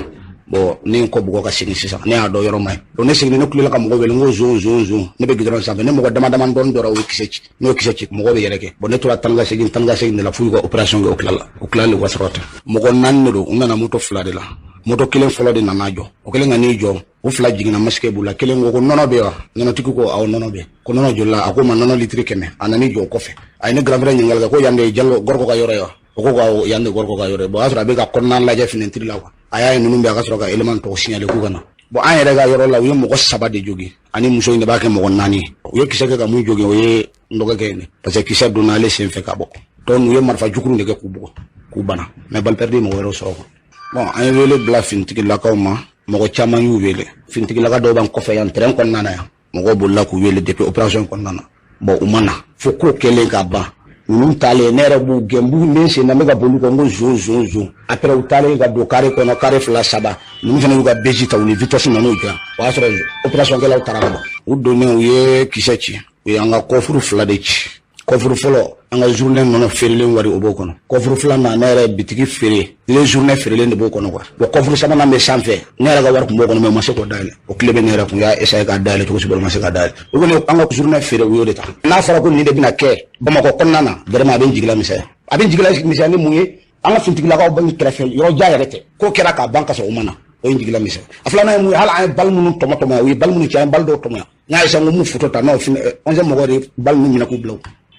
Bon, ne ye n kɔ bugɔ ka segin. Sisan ne y'a dɔn yɔrɔ ma ye. Donc ne seginna, ne kulela ka mɔgɔ wele, n ko zon, zon, zon. Ne bɛ gidɔrɔn sanfɛ, ne mɔgɔ dama dama dɔɔni dɔrɔn, o ye kisɛ ci. N'o ye kisɛ ci, mɔgɔ bɛ yɛrɛ kɛ. Bon, ne tora tan ka segin, tan ka segin de la, f'u y'u ka opération kɛ. O tilala, o tilala u ka sɔrɔ ta. Mɔgɔ naani de don. U nana moto fila de la. Moto kelen fɔlɔ de nana jɔ. O kelen ka n'i jɔ, u fila jiginna, masque b'u la. Kelen ko ko nɔnɔ bɛ wa? Nɔnɔtigi ko awɔ, nɔnɔ bɛ. Ko nɔnɔ joli la? A ko ma nɔnɔ litiri 100. A nan'i jɔ o kɔfɛ, a ye ne grand frère ɲininkali kɛ ko yan de ye Jalo Gɔrɔkɔ ka yɔrɔ ye wa? O ko ko awɔ, yan de Gɔrɔkɔ ka yɔrɔ ye. Bon, o y'a sɔrɔ a bɛ ka kɔnɔna lajɛ fenêtre la quoi. A y'a ye ninnu bɛ, a ka sɔrɔ ka élément tɔw signaler k'u ka na. Bon, an yɛrɛ ka yɔrɔ la, u ye mɔgɔ saba de jogin, ani muso in de b'a kɛ mɔgɔ naani ye. U ye kisɛ kɛ ka mun jogin, o ye n dɔgɔkɛ ye ne, parce que kisɛ donna ale sen fɛ ka bɔ. Tɔ ninnu, u ye marifa jukuru de kɛ k'u bugɔ k'u bana, mais balle perdue mɔgɔ wɛrɛw sɔrɔ quoi. Bon, an ye wele bila finitigilakaw ma. Mɔgɔ caman y'u wele. Finitigilaka dɔw b'an kɔfɛ yan, terrain kɔnɔna na yan. Mɔgɔw bolila k'u wele depuis opération kɔnɔna na. Bon, u ma na fo ko kɛlen ka ban. Ninnu taalen, ne yɛrɛ b'u gɛn, b'u n sen na, n bɛ ka boli kɔ, n ko zon, zon, zon. Après, u taalen ka don carré kɔnɔ, carré fila, saba, ninnu fana y'u ka BJ ta, u ni vitesse nan'u jɔ. O y'a sɔrɔ opération kɛlaw taara ka ban. U donnen, u ye kisɛ ci, u y'an ka coffre fila de ci. Coffre fɔlɔ, an ka journée nɔnɔ feerelen wari, o b'o kɔnɔ. Coffre filanan, ne yɛrɛ ye bitigi feere, ne journée feerelen de b'o kɔnɔ quoi. Bon, coffre sabanan bɛ sanfɛ, ne yɛrɛ ka wari tun b'o kɔnɔ, mais u ma se k'o dayɛlɛ. O tile bɛ ne yɛrɛ kun, y'a essayer k'a dayɛlɛ cogo si bolo, u ma se k'a dayɛlɛ. U kɔni an ka journée feere, u y'o de ta. N'a fɔra ko nin de bɛna kɛ Bamakɔ kɔnɔna na, vraiment a bɛ n jigila misɛnya. A bɛ n jigila misɛnya ni mun ye? An ka finitigilakaw bɛ kɛrɛfɛ, yɔrɔ jan yɛrɛ tɛ. Ko kɛra k'a ban ka sɔrɔ u ma na, o ye n jigila misɛnya. A filanan ye mun ye? Hali an ye balle minnu tɔmɔ tɔmɔ, u ye balle minnu ci, an ye balle dɔw tɔmɔ. N y'a essayer, n ko mun photo ta n'o fini 11 mɔgɔw de balle ninnu minɛ k'u bila.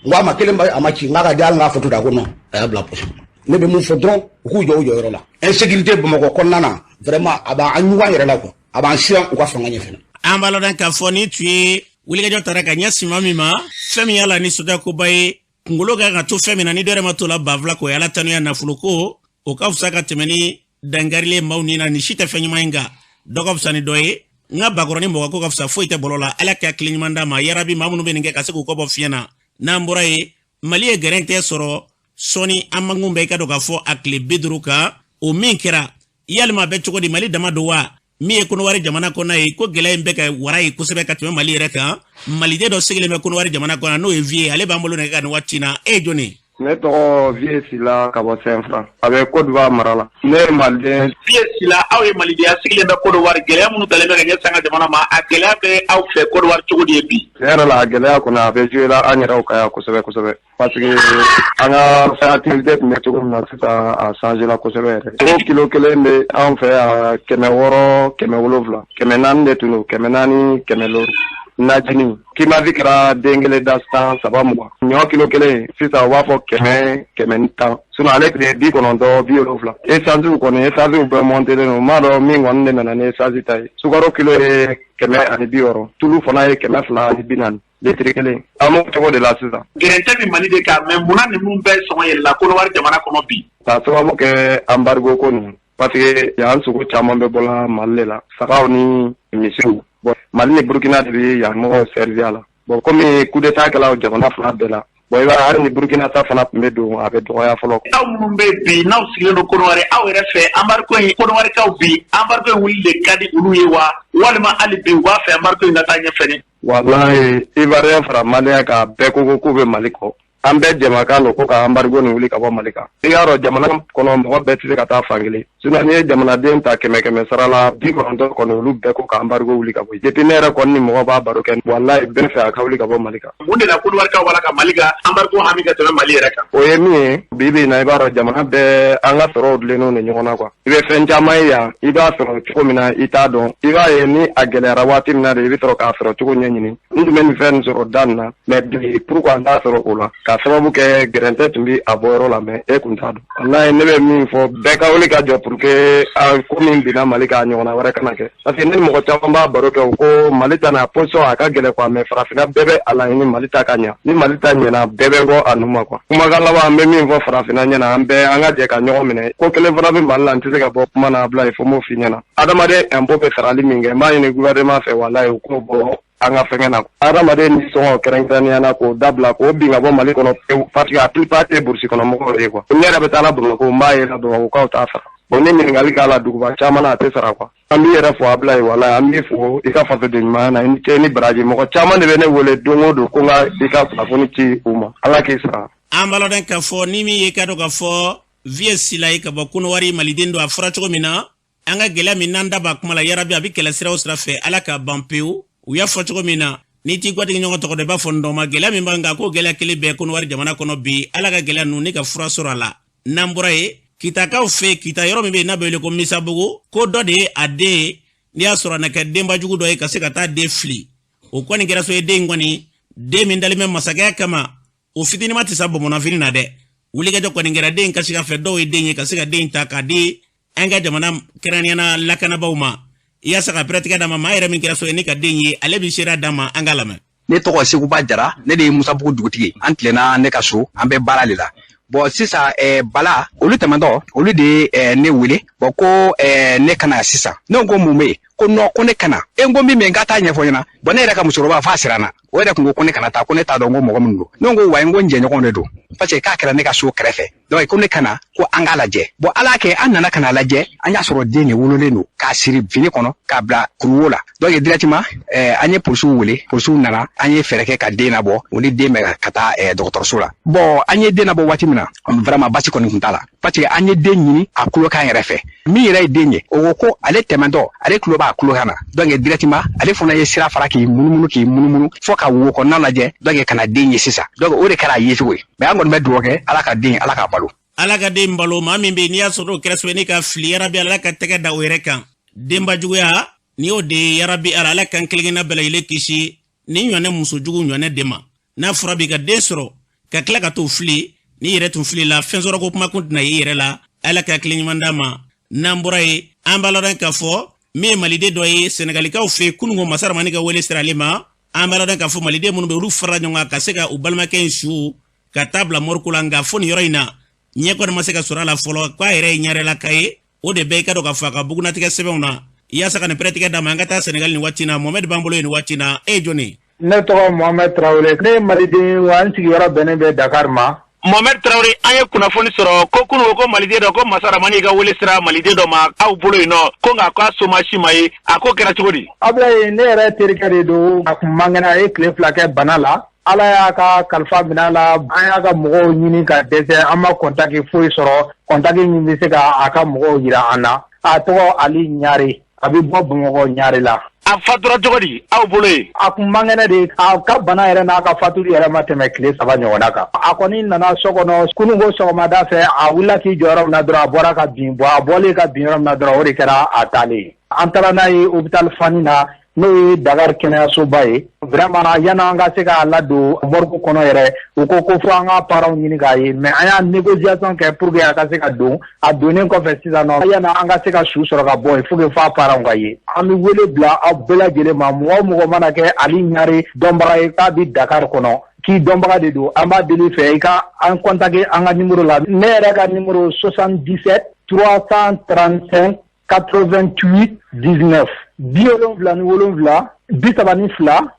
N ko a ma, kelen ba a ma ci, n k'a ka di, hali n k'a photo ta. Ko non, a y'a bila poche. Ne bɛ mun fɔ dɔrɔn, u k'u jɔ u jɔyɔrɔ la. Insécurité Bamakɔ kɔnɔna na, vraiment a b'an ɲugun yɛrɛ la quoi, a b'an siran u ka fanga ɲɛ fɛnɛ. An b'a lɔn k'a fɔ ni tun ye wulikajɔ tara ka ɲɛsin maa min ma, fɛn min y'a la nisɔndiya koba ye, kunkolo kan ka to fɛn min na, ni dɔ yɛrɛ ma to la 2000 k'o ye ala tanuya nafolo ko, o ka fisa ka tɛmɛ ni dankarilen maaw ni na. Nin si tɛ fɛn ɲuman ye, nka dɔ ka fisa ni dɔ ye. N ka bakɔrɔni mɔgɔ ko ka fisa, foyi tɛ bɔlɔ la. Ala ka tile ɲuman d'a ma yarabi. Maa minnu bɛ nin kɛ ka se k'u kɔ bɔ fiɲɛ na. N'an bɔra yen, Mali ye gɛrɛntɛ sɔrɔ sɔɔni an mankun bɛ, i ka dɔn k'a fɔ a tile 50 kan. O min kɛra, yalima a bɛ cogo di? Mali dama don wa? Min ye Kɔnɔwari jamana kɔnɔ ye, ko gɛlɛya in bɛ ka wara ye kosɛbɛ ka tɛmɛ Mali yɛrɛ kan. Maliden dɔ sigilen bɛ Kɔnɔwari jamana kɔnɔ, n'o ye Vieux, ale b'an bolo nɛgɛ kan nin waati na. E ye jɔni? Ne tɔgɔ Vieux Sila ka bɔ Saint-Franc, a bɛ Côte d'Ivoire mara la. Ne ye maliden. Vieux Sila, aw ye malidenya, sigilen bɛ Côte d'Ivoire. Gɛlɛya minnu talen bɛ ka ɲɛsin an ka jamana ma, a gɛlɛya bɛ aw fɛ Côte d'Ivoire cogo di ye bi? Tiɲɛ yɛrɛ la, a gɛlɛya kɔni, a bɛ jouer la an yɛrɛw kan yan kosɛbɛ kosɛbɛ, parce que an ka fɛn activité tun bɛ cogo min na, sisan a changé la kosɛbɛ yɛrɛ. Ko kilo kelen bɛ anw fɛ yan 600, 700, 400 de tun don, 400, 500. Najini kimavi kɛra den kelen da 103 20. Ɲɔ kilo kelen sisan, u b'a fɔ 100, 110, sinon ale tun ye 90, 70. Essence kɔni, essence bɛɛ montelen don. U m'a dɔn min kɔni de nana ni essence ta ye. Sukaro kilo ye 160, tulu fana ye 240 litiri kelen. An b'o cogo de la sisan. Gɛrɛntɛ bɛ Mali de kan, mais munna ninnu bɛɛ sɔngɔ yɛlɛla Kɔnɔwari jamana kɔnɔ bi? K'a sababu kɛ embargo ko ninnu, parce que yan sogo caman bɛ bɔla Mali de la, sagaw ni misiw. Bon, Mali ni Burukina de bɛ yan mɔgɔw servi a la. Bon, komi coup d'état kɛla jamana fila bɛɛ la, bon, i b'a ye hali ni Burukina ta fana tun bɛ don, a bɛ dɔgɔya fɔlɔ. Aw minnu bɛ bi, n'aw sigilen don Kɔnɔwari, aw yɛrɛ fɛ, embargo in, Kɔnɔwarikaw bi, embargo in wuli de ka di olu ye wa, walima hali bi u b'a fɛ embargo in ka taa ɲɛfɛ ni? Walahi, Ivoirien fara Malien kan, bɛɛ ko ko k'u bɛ Mali kɔ. An bɛɛ jɛmakan don ko ka embargo nin wuli ka bɔ Mali kan. I y'a dɔn, jamana kɔnɔ mɔgɔ bɛɛ tɛ se ka taa fan kelen, sinon n'i ye jamanaden ta kɛmɛ kɛmɛ sara la, 90 kɔni, olu bɛɛ ko ka embargo wuli ka bɔ yen. Depuis ne yɛrɛ kɔni ni mɔgɔ b'a baro kɛ, walahi, bɛɛ fɛ a ka wuli ka bɔ Mali kan. Mun de la Kɔnɔwarikaw b'a la ka Mali ka embargo hami ka tɛmɛ Mali yɛrɛ kan? O ye min ye, bi bi in na, i b'a dɔn jamana bɛɛ, an ka sɔrɔw dulonnen don ɲɔgɔn na quoi. I bɛ fɛn caman ye yan, i b'a sɔrɔ cogo min na, i t'a dɔn. I b'a ye ni a gɛlɛyara waati min na de, i bɛ sɔrɔ k'a sɔrɔ cogo ɲɛɲini. N tun bɛ nin fɛn nin sɔrɔ da nin na, mais bi, pourquoi n t'a sɔrɔ o la? K'a sababu kɛ gɛrɛntɛ tun bɛ a bɔyɔrɔ la, mais e kun t'a dɔn. Walahi, ne bɛ min fɔ, bɛɛ ka wuli ka jɔ pour que a ko min binna Mali kan, a ɲɔgɔnna wɛrɛ kana kɛ, parce que ne ni mɔgɔ caman b'a baro kɛ, o ko Mali ta n'a position a ka gɛlɛn quoi, mais farafinna bɛɛ bɛ a laɲini Mali ta ka ɲa. Ni Mali ta ɲɛna, bɛɛ bɛ bɔ a nu ma quoi. Kumakan laban, an bɛ min fɔ farafinna ɲɛna, an bɛɛ an ka jɛ ka ɲɔgɔn minɛ. Ko kelen fana bɛ Mali la, n tɛ se ka bɔ kuma na bila, fo n b'o f'i ɲɛna. Adamaden impôt bɛ sarali min kɛ, n b'a ɲini gouvernement fɛ, walahi, u k'o bɔ an ka fɛngɛ na. Adamaden ni sɔngɔ kɛrɛnkɛrɛnnenya na, k'o dabila, k'o bin ka bɔ Mali kɔnɔ pewu, parce que a plupart tɛ brousse kɔnɔ mɔgɔw ye quoi. Ne yɛrɛ bɛ taa la Bamakɔ, n b'a ye la Bamakɔkaw t'a sara. Bon, ni ɲininkali k'a la, duguba caman na, a tɛ sara quoi. An b'i yɛrɛ fo Ablaye, walayi an b'i fo i ka fasoden ɲumanya na. I ni ce ni baraji. Mɔgɔ caman de bɛ ne wele don o don ko n ka i ka kunnafoni ci u ma. Ala k'i sara. An b'a lɔn k'a fɔ ni min ye k'a dɔn k'a fɔ Vieux Sila ye ka bɔ Kɔnɔwari, maliden don. A fɔra cogo min na, an ka gɛlɛya min n'an da b'a kuma la, yarabi a bɛ kɛlɛ sira o sira fɛ, Ala k'a ban pewu. U y'a fɔ cogo min na, n'i t'i gwatigi ɲɔgɔn tɔgɔ dɔn, i b'a fɔ n dɔn ma. Gɛlɛya min b'an kan, k'o gɛlɛya kelen bɛɛ Kɔnɔwari jamana kɔnɔ bi, Ala ka gɛlɛya ninnu ni ka fura sɔrɔ a la. N'an bɔra yen, Kitakaw fɛ, Kita yɔrɔ min bɛ yen n'a bɛ wele ko Misabugu, ko dɔ de ye a den ye, n'i y'a sɔrɔ a na kɛ denbajugu dɔ ye ka se ka taa den fili. O kɔni kɛra so ye, den kɔni, den min dalen bɛ masakɛya kama, o fitinima tɛ sa bɔnbɔnnafini na dɛ. Wulikajɔ kɔni kɛra den kasikan fɛ, dɔw ye den ye ka se ka den ta k'a di an ka jamana kɛrɛnkɛrɛnnenya lakanabaaw ma, yaasa ka pɛrɛtigɛ d'a ma. Maa yɛrɛ min kɛra so ye ne ka den ye, ale bɛ seereya d'a ma, an k'a lamɛn. Ne tɔgɔ Seguba Jara, ne de ye Musabugu dugutigi. An tilenna ne ka so, an bɛ baara de la. Bɔn sisan Bala, olu tɛmɛtɔ, olu de ye ne wele, bɔn ko ne ka na sisan. Ne ko mun bɛ yen? Ko non, ko ne ka na. E n ko min bɛ yen, n ka taa ɲɛfɔ ɲɛna. Bɔn ne yɛrɛ ka musokɔrɔba f'a siranna, o yɛrɛ kun ko ko ne kana taa, ko ne t'a dɔn ko mɔgɔ min don. Ne ko wayi, n ko n jɛɲɔgɔnw de don, parce que k'a kɛra ne ka so kɛrɛfɛ. Donc ko ne ka na, ko an k'a lajɛ. Bɔn Ala kɛ, an nana ka n'a lajɛ, an y'a sɔrɔ den de wololen don k'a siri fini kɔnɔ k'a bila kuruwo la. Donc directement an ye polisiw wele, polisiw nana, an ye fɛɛrɛ kɛ ka den nabɔ. U ni den bɛ ka taa dɔgɔtɔrɔso la. Bɔn an ye den nabɔ waati min na, vraiment basi kɔni tun t'a la, parce que an ye den ɲini a kulokan yɛrɛ fɛ. Min yɛrɛ ye den ye, o ko ko ale tɛmɛntɔ, ale tulo b'a kulokan na. Donc directement ale fana ye sira fara k'i munumunu, k'i munumunu fo ka wo kɔnɔna lajɛ, donc ka na den ye sisan. Donc o de kɛra a yecogo ye. Mais an kɔni bɛ dugawu kɛ, Ala ka den, Ala k'a balo. Ala ka den balo. Maa min bɛ yen n'i y'a sɔrɔ o kɛra sababu ye ka fili, yarabi Ala ka tɛgɛ da o yɛrɛ kan. Denbajuguya ni y'o de ye, yarabi Ala, Ala k'an kelenkelenna bɛɛ lajɛlen kisi ni ɲɔnɛ musojugu ɲɔnɛ de ma. N'a fɔra b'i ka den sɔrɔ ka tila ka t'o fili, n'i yɛrɛ tun filila, fɛn sɔrɔ ko kuma kun tɛna y'i yɛrɛ la. Ala ka hakili ɲuman d'a ma. N'an bɔra yen, an b'a ladɔn k'a fɔ min ye maliden dɔ ye Sɛnɛgalikaw fɛ kununko, Masaramani ka wele sira ale ma. An b'a ladɔn k'a fɔ maliden minnu bɛ, olu farala ɲɔgɔn kan ka se ka u balimakɛ in su ka taa bila morgue la. Nka fo nin yɔrɔ in na, ɲɛ kɔni ma se ka sɔrɔ a la fɔlɔ k'a yɛrɛ ye ɲarelaka ye. O de bɛ i ka dɔn k'a fɔ a ka bugunatigɛ sɛbɛnw na, yaasa ka nin pɛrɛtigɛ d'a ma. An ka taa Sɛnɛgali nin waati na. Mohamɛd b'an bolo yen nin waati na. E ye jɔni ye? Ne tɔgɔ Mohamɛd Tarawele, ne ye maliden ye, wa n sigiyɔrɔ bɛnnen bɛ Dakar ma. Mohamed Traoré, an ye kunnafoni sɔrɔ ko kunun ko maliden dɔ, ko Masaramani ka wele sera maliden dɔ ma aw bolo yen nɔ, ko nka k'a soma si ma ye. A ko kɛra cogo di? Abulaye, ne yɛrɛ terikɛ de don. A kun man kɛnɛ, a ye tile 2 kɛ bana la. Ala y'a ka kalifa minɛ a la. An y'a ka mɔgɔw ɲini ka dɛsɛ, an ma kɔntaki foyi sɔrɔ, kɔntaki min bɛ se ka a ka mɔgɔw yira an na. A tɔgɔ Ali Ɲare, a bɛ bɔ Bamakɔ Ɲare la. A fatura cogo di aw bolo yen? A kun man kɛnɛ de. A ka bana yɛrɛ n'a ka fatuli yɛrɛ ma tɛmɛ tile 3 ɲɔgɔnna kan. A kɔni nana so kɔnɔ kununko sɔgɔmada fɛ, a wulila k'i jɔ yɔrɔ min na dɔrɔn, a bɔra ka bin. Bɔn a bɔlen ka bin yɔrɔ min na dɔrɔn, o de kɛra a taalen ye. An taara n'a ye hôpital Fani na, n'o ye Dakar kɛnɛyasoba ye. Vraiment, yan'an ka se k'a ladon morgue kɔnɔ yɛrɛ, u ko ko fo an ka parents ɲini k'a ye. Mais an y'a négociation kɛ pour que a ka se ka don. A donnen kɔfɛ sisan nɔ, yan'an ka se ka su sɔrɔ ka bɔ yen, faut que f'a parents ka ye. An bɛ wele bila aw bɛɛ lajɛlen ma, mɔgɔ o mɔgɔ mana kɛ Ali Ɲare dɔnbaga ye k'a bɛ Dakar kɔnɔ, k'i dɔnbaga de don, an b'a deli fɛ i ka an contacter an ka numéro la. Ne yɛrɛ ka numéro 77 335 88 19, 77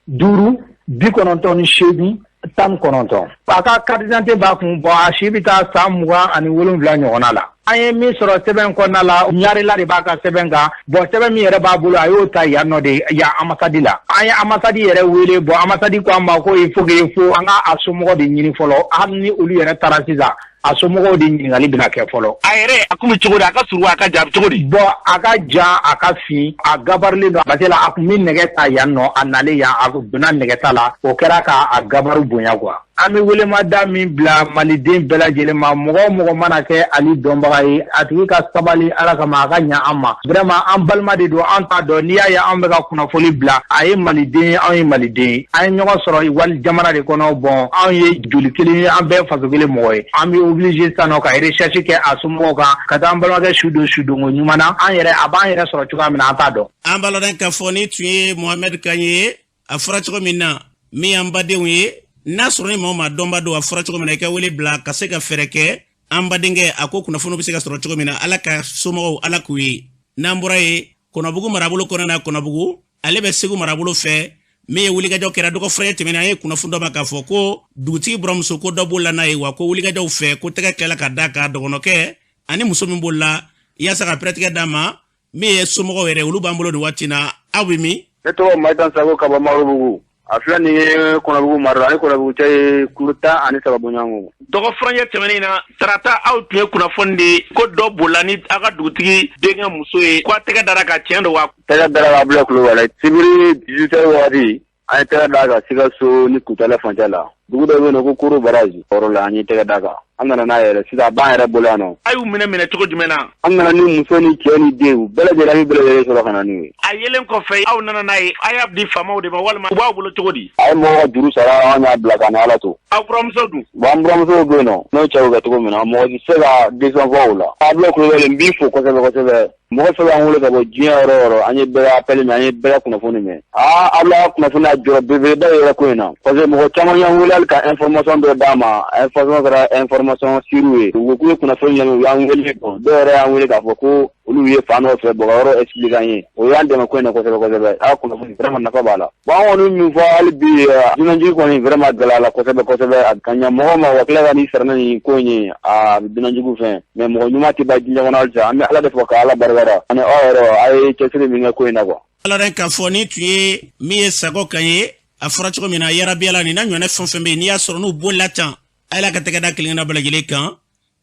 32 5 98 19. A ka carte d'identité b'a kun. Bɔn a si bɛ taa san 27 ɲɔgɔnna la. An ye min sɔrɔ sɛbɛn kɔnɔna la, Ɲarela de b'a ka sɛbɛn kan. Bɔn sɛbɛn min yɛrɛ b'a bolo, a y'o ta yan nɔ de, yan ambassade la. An ye ambassade yɛrɛ wele. Bɔn ambassade ko an ma ko il faut que fo an ka a somɔgɔ de ɲini fɔlɔ. Hali ni olu yɛrɛ taara sisan, a somɔgɔw de ɲininkali bɛna kɛ fɔlɔ. A yɛrɛ, a kun bɛ cogo di? A ka surun, a ka jan, a bɛ cogo di? Bɔn a ka jan, a ka fin, a gabarilen don, parce que a kun bɛ nɛgɛ ta yan nɔ. A nalen yan, a donna nɛgɛ ta la, o kɛra k'a gabaru bonya quoi. An bɛ welemada min bila maliden bɛɛ lajɛlen ma, mɔgɔ o mɔgɔ mana kɛ Ali dɔnbaga ye, a tigi ka sabali Ala kama, a ka ɲa an ma. Vraiment, an balima de don, an t'a dɔn. N'i y'a ye an bɛ ka kunnafoni bila, a ye maliden ye, anw ye maliden ye, an ye ɲɔgɔn sɔrɔ wali jamana de kɔnɔ. Bɔn anw ye joli kelen ye, an bɛɛ faso kelen mɔgɔ ye. An bɛ obligé sisan nɔ ka recherche kɛ a somɔgɔw kan, ka taa an balimakɛ su don sudonko ɲuman na. An yɛrɛ, a b'an yɛrɛ sɔrɔ cogoya min na, an t'a dɔn. An b'a lɔn k'a fɔ ni tun ye Mohamɛd kan ye. A fɔra cogo min na, min y'an badenw ye, n'a sɔrɔ ni maa o maa dɔnba don, a fɔra cogo min na, i ka wele bila ka se ka fɛɛrɛ kɛ an badenkɛ a ko kunnafoniw bɛ se ka sɔrɔ cogo min na. Ala ka somɔgɔw, Ala k'u ye. N'an bɔra yen, Kɔnɔbugu marabolo kɔnɔna na, Kɔnɔbugu ale bɛ Segu marabolo fɛ, min ye wulikajɔ kɛra dɔgɔfura tɛmɛnen, an ye kunnafoni dɔ ma k'a fɔ ko dugutigi buramuso ko dɔ b'o la n'a ye, wa ko wulikajɔw fɛ ko tɛgɛ tilala ka d'a kan dɔgɔnɔkɛ ani muso min b'o la, yaasa ka pɛrɛtigɛ d'a ma. Min ye somɔgɔw yɛrɛ, olu b'an bolo nin waati na. Aw bɛ min? Ne tɔgɔ Mayitan Sago ka bɔ Marobugu. A filɛ nin ye Kɔnɔbugu mara la, ani Kɔnɔbugu cɛ ye kilo 13 bɔɲɔgɔnko. Dɔgɔ furancɛ tɛmɛnen na, tarata, aw tun ye kunnafoni di ko dɔ bolila ni aw ka dugutigi denkɛ muso ye, ko a tɛgɛ dara ka tiɲɛ don wa? Tɛgɛ dara ka bila Kulubali. Sibiri 18 heures wagati, an ye tɛgɛ d'a kan Sikaso ni Kucala furancɛ la. Dugu dɔ bɛ yen nɔ ko Koro Baraji, yɔrɔ la an ye tɛgɛ d'a kan. An nana n'a yɛrɛ sisan, a b'an yɛrɛ bolo yan nɔ. A y'u minɛ minɛ cogo jumɛn na? An nana ni muso ni cɛ ni den, u bɛɛ lajɛlen, an bɛɛ lajɛlen sɔrɔ ka na n'u ye. A yelen kɔfɛ, aw nana n'a ye, a y'a di faamaw de ma walima u b'aw bolo cogo di? A ye mɔgɔw ka juru sara, an y'a bila ka na. Ala to. Aw buramuso dun? Bon, an buramusow bɛ yen nɔ, n'o cɛw kɛ cogo min na, mɔgɔ si tɛ se ka décision fɔ o la. A bila Kulubali, n b'i fo kosɛbɛ kosɛbɛ. Mɔgɔ fɛn b'an wele ka bɔ diɲɛ yɔrɔ o yɔrɔ, an ye bɛɛ ka appel mɛn, an ye bɛɛ ka kunnafoni mɛn. Aa, aw kunnafoni a jɔrɔ belebeleba yɛrɛ ko in na, parce que mɔgɔ caman y'an wele hali ka information dɔ d'a ma, information kɛra information sûre ye. U ko k'u ye kunnafoni lamɛn, u y'an wele. Dɔw yɛrɛ y'an wele k'a fɔ ko olu ye fan dɔ fɛ bɔn ka yɔrɔ expliquer an ye. O y'an dɛmɛ ko in na kosɛbɛ kosɛbɛ. A kunnafoni vraiment nafa b'a la. Bon, an kɔni min fɔ hali bi, dunanjigi kɔni vraiment gɛlɛya la kosɛbɛ kosɛbɛ. A ka ɲa mɔgɔ ma wa tila ka n'i sara nin ko in ye, a bɛ dunanjugu fɛn. Mais mɔgɔ ɲuman tɛ ban diɲɛ kɔnɔ halisa. An bɛ Ala de fɔ ka Ala barikada, ani aw yɛrɛ, a ye cɛsiri min kɛ ko in na quoi. Ala k'a fɔ ni tun ye min ye Sago kan ye, a fɔra cogo min na, yarabi Ala, nin n'a ɲɔgɔnna fɛn fɛn bɛ yen, n'i y'a sɔrɔ n'u bolila tan, a ka tɛgɛ da kelen bɛɛ lajɛlen kan.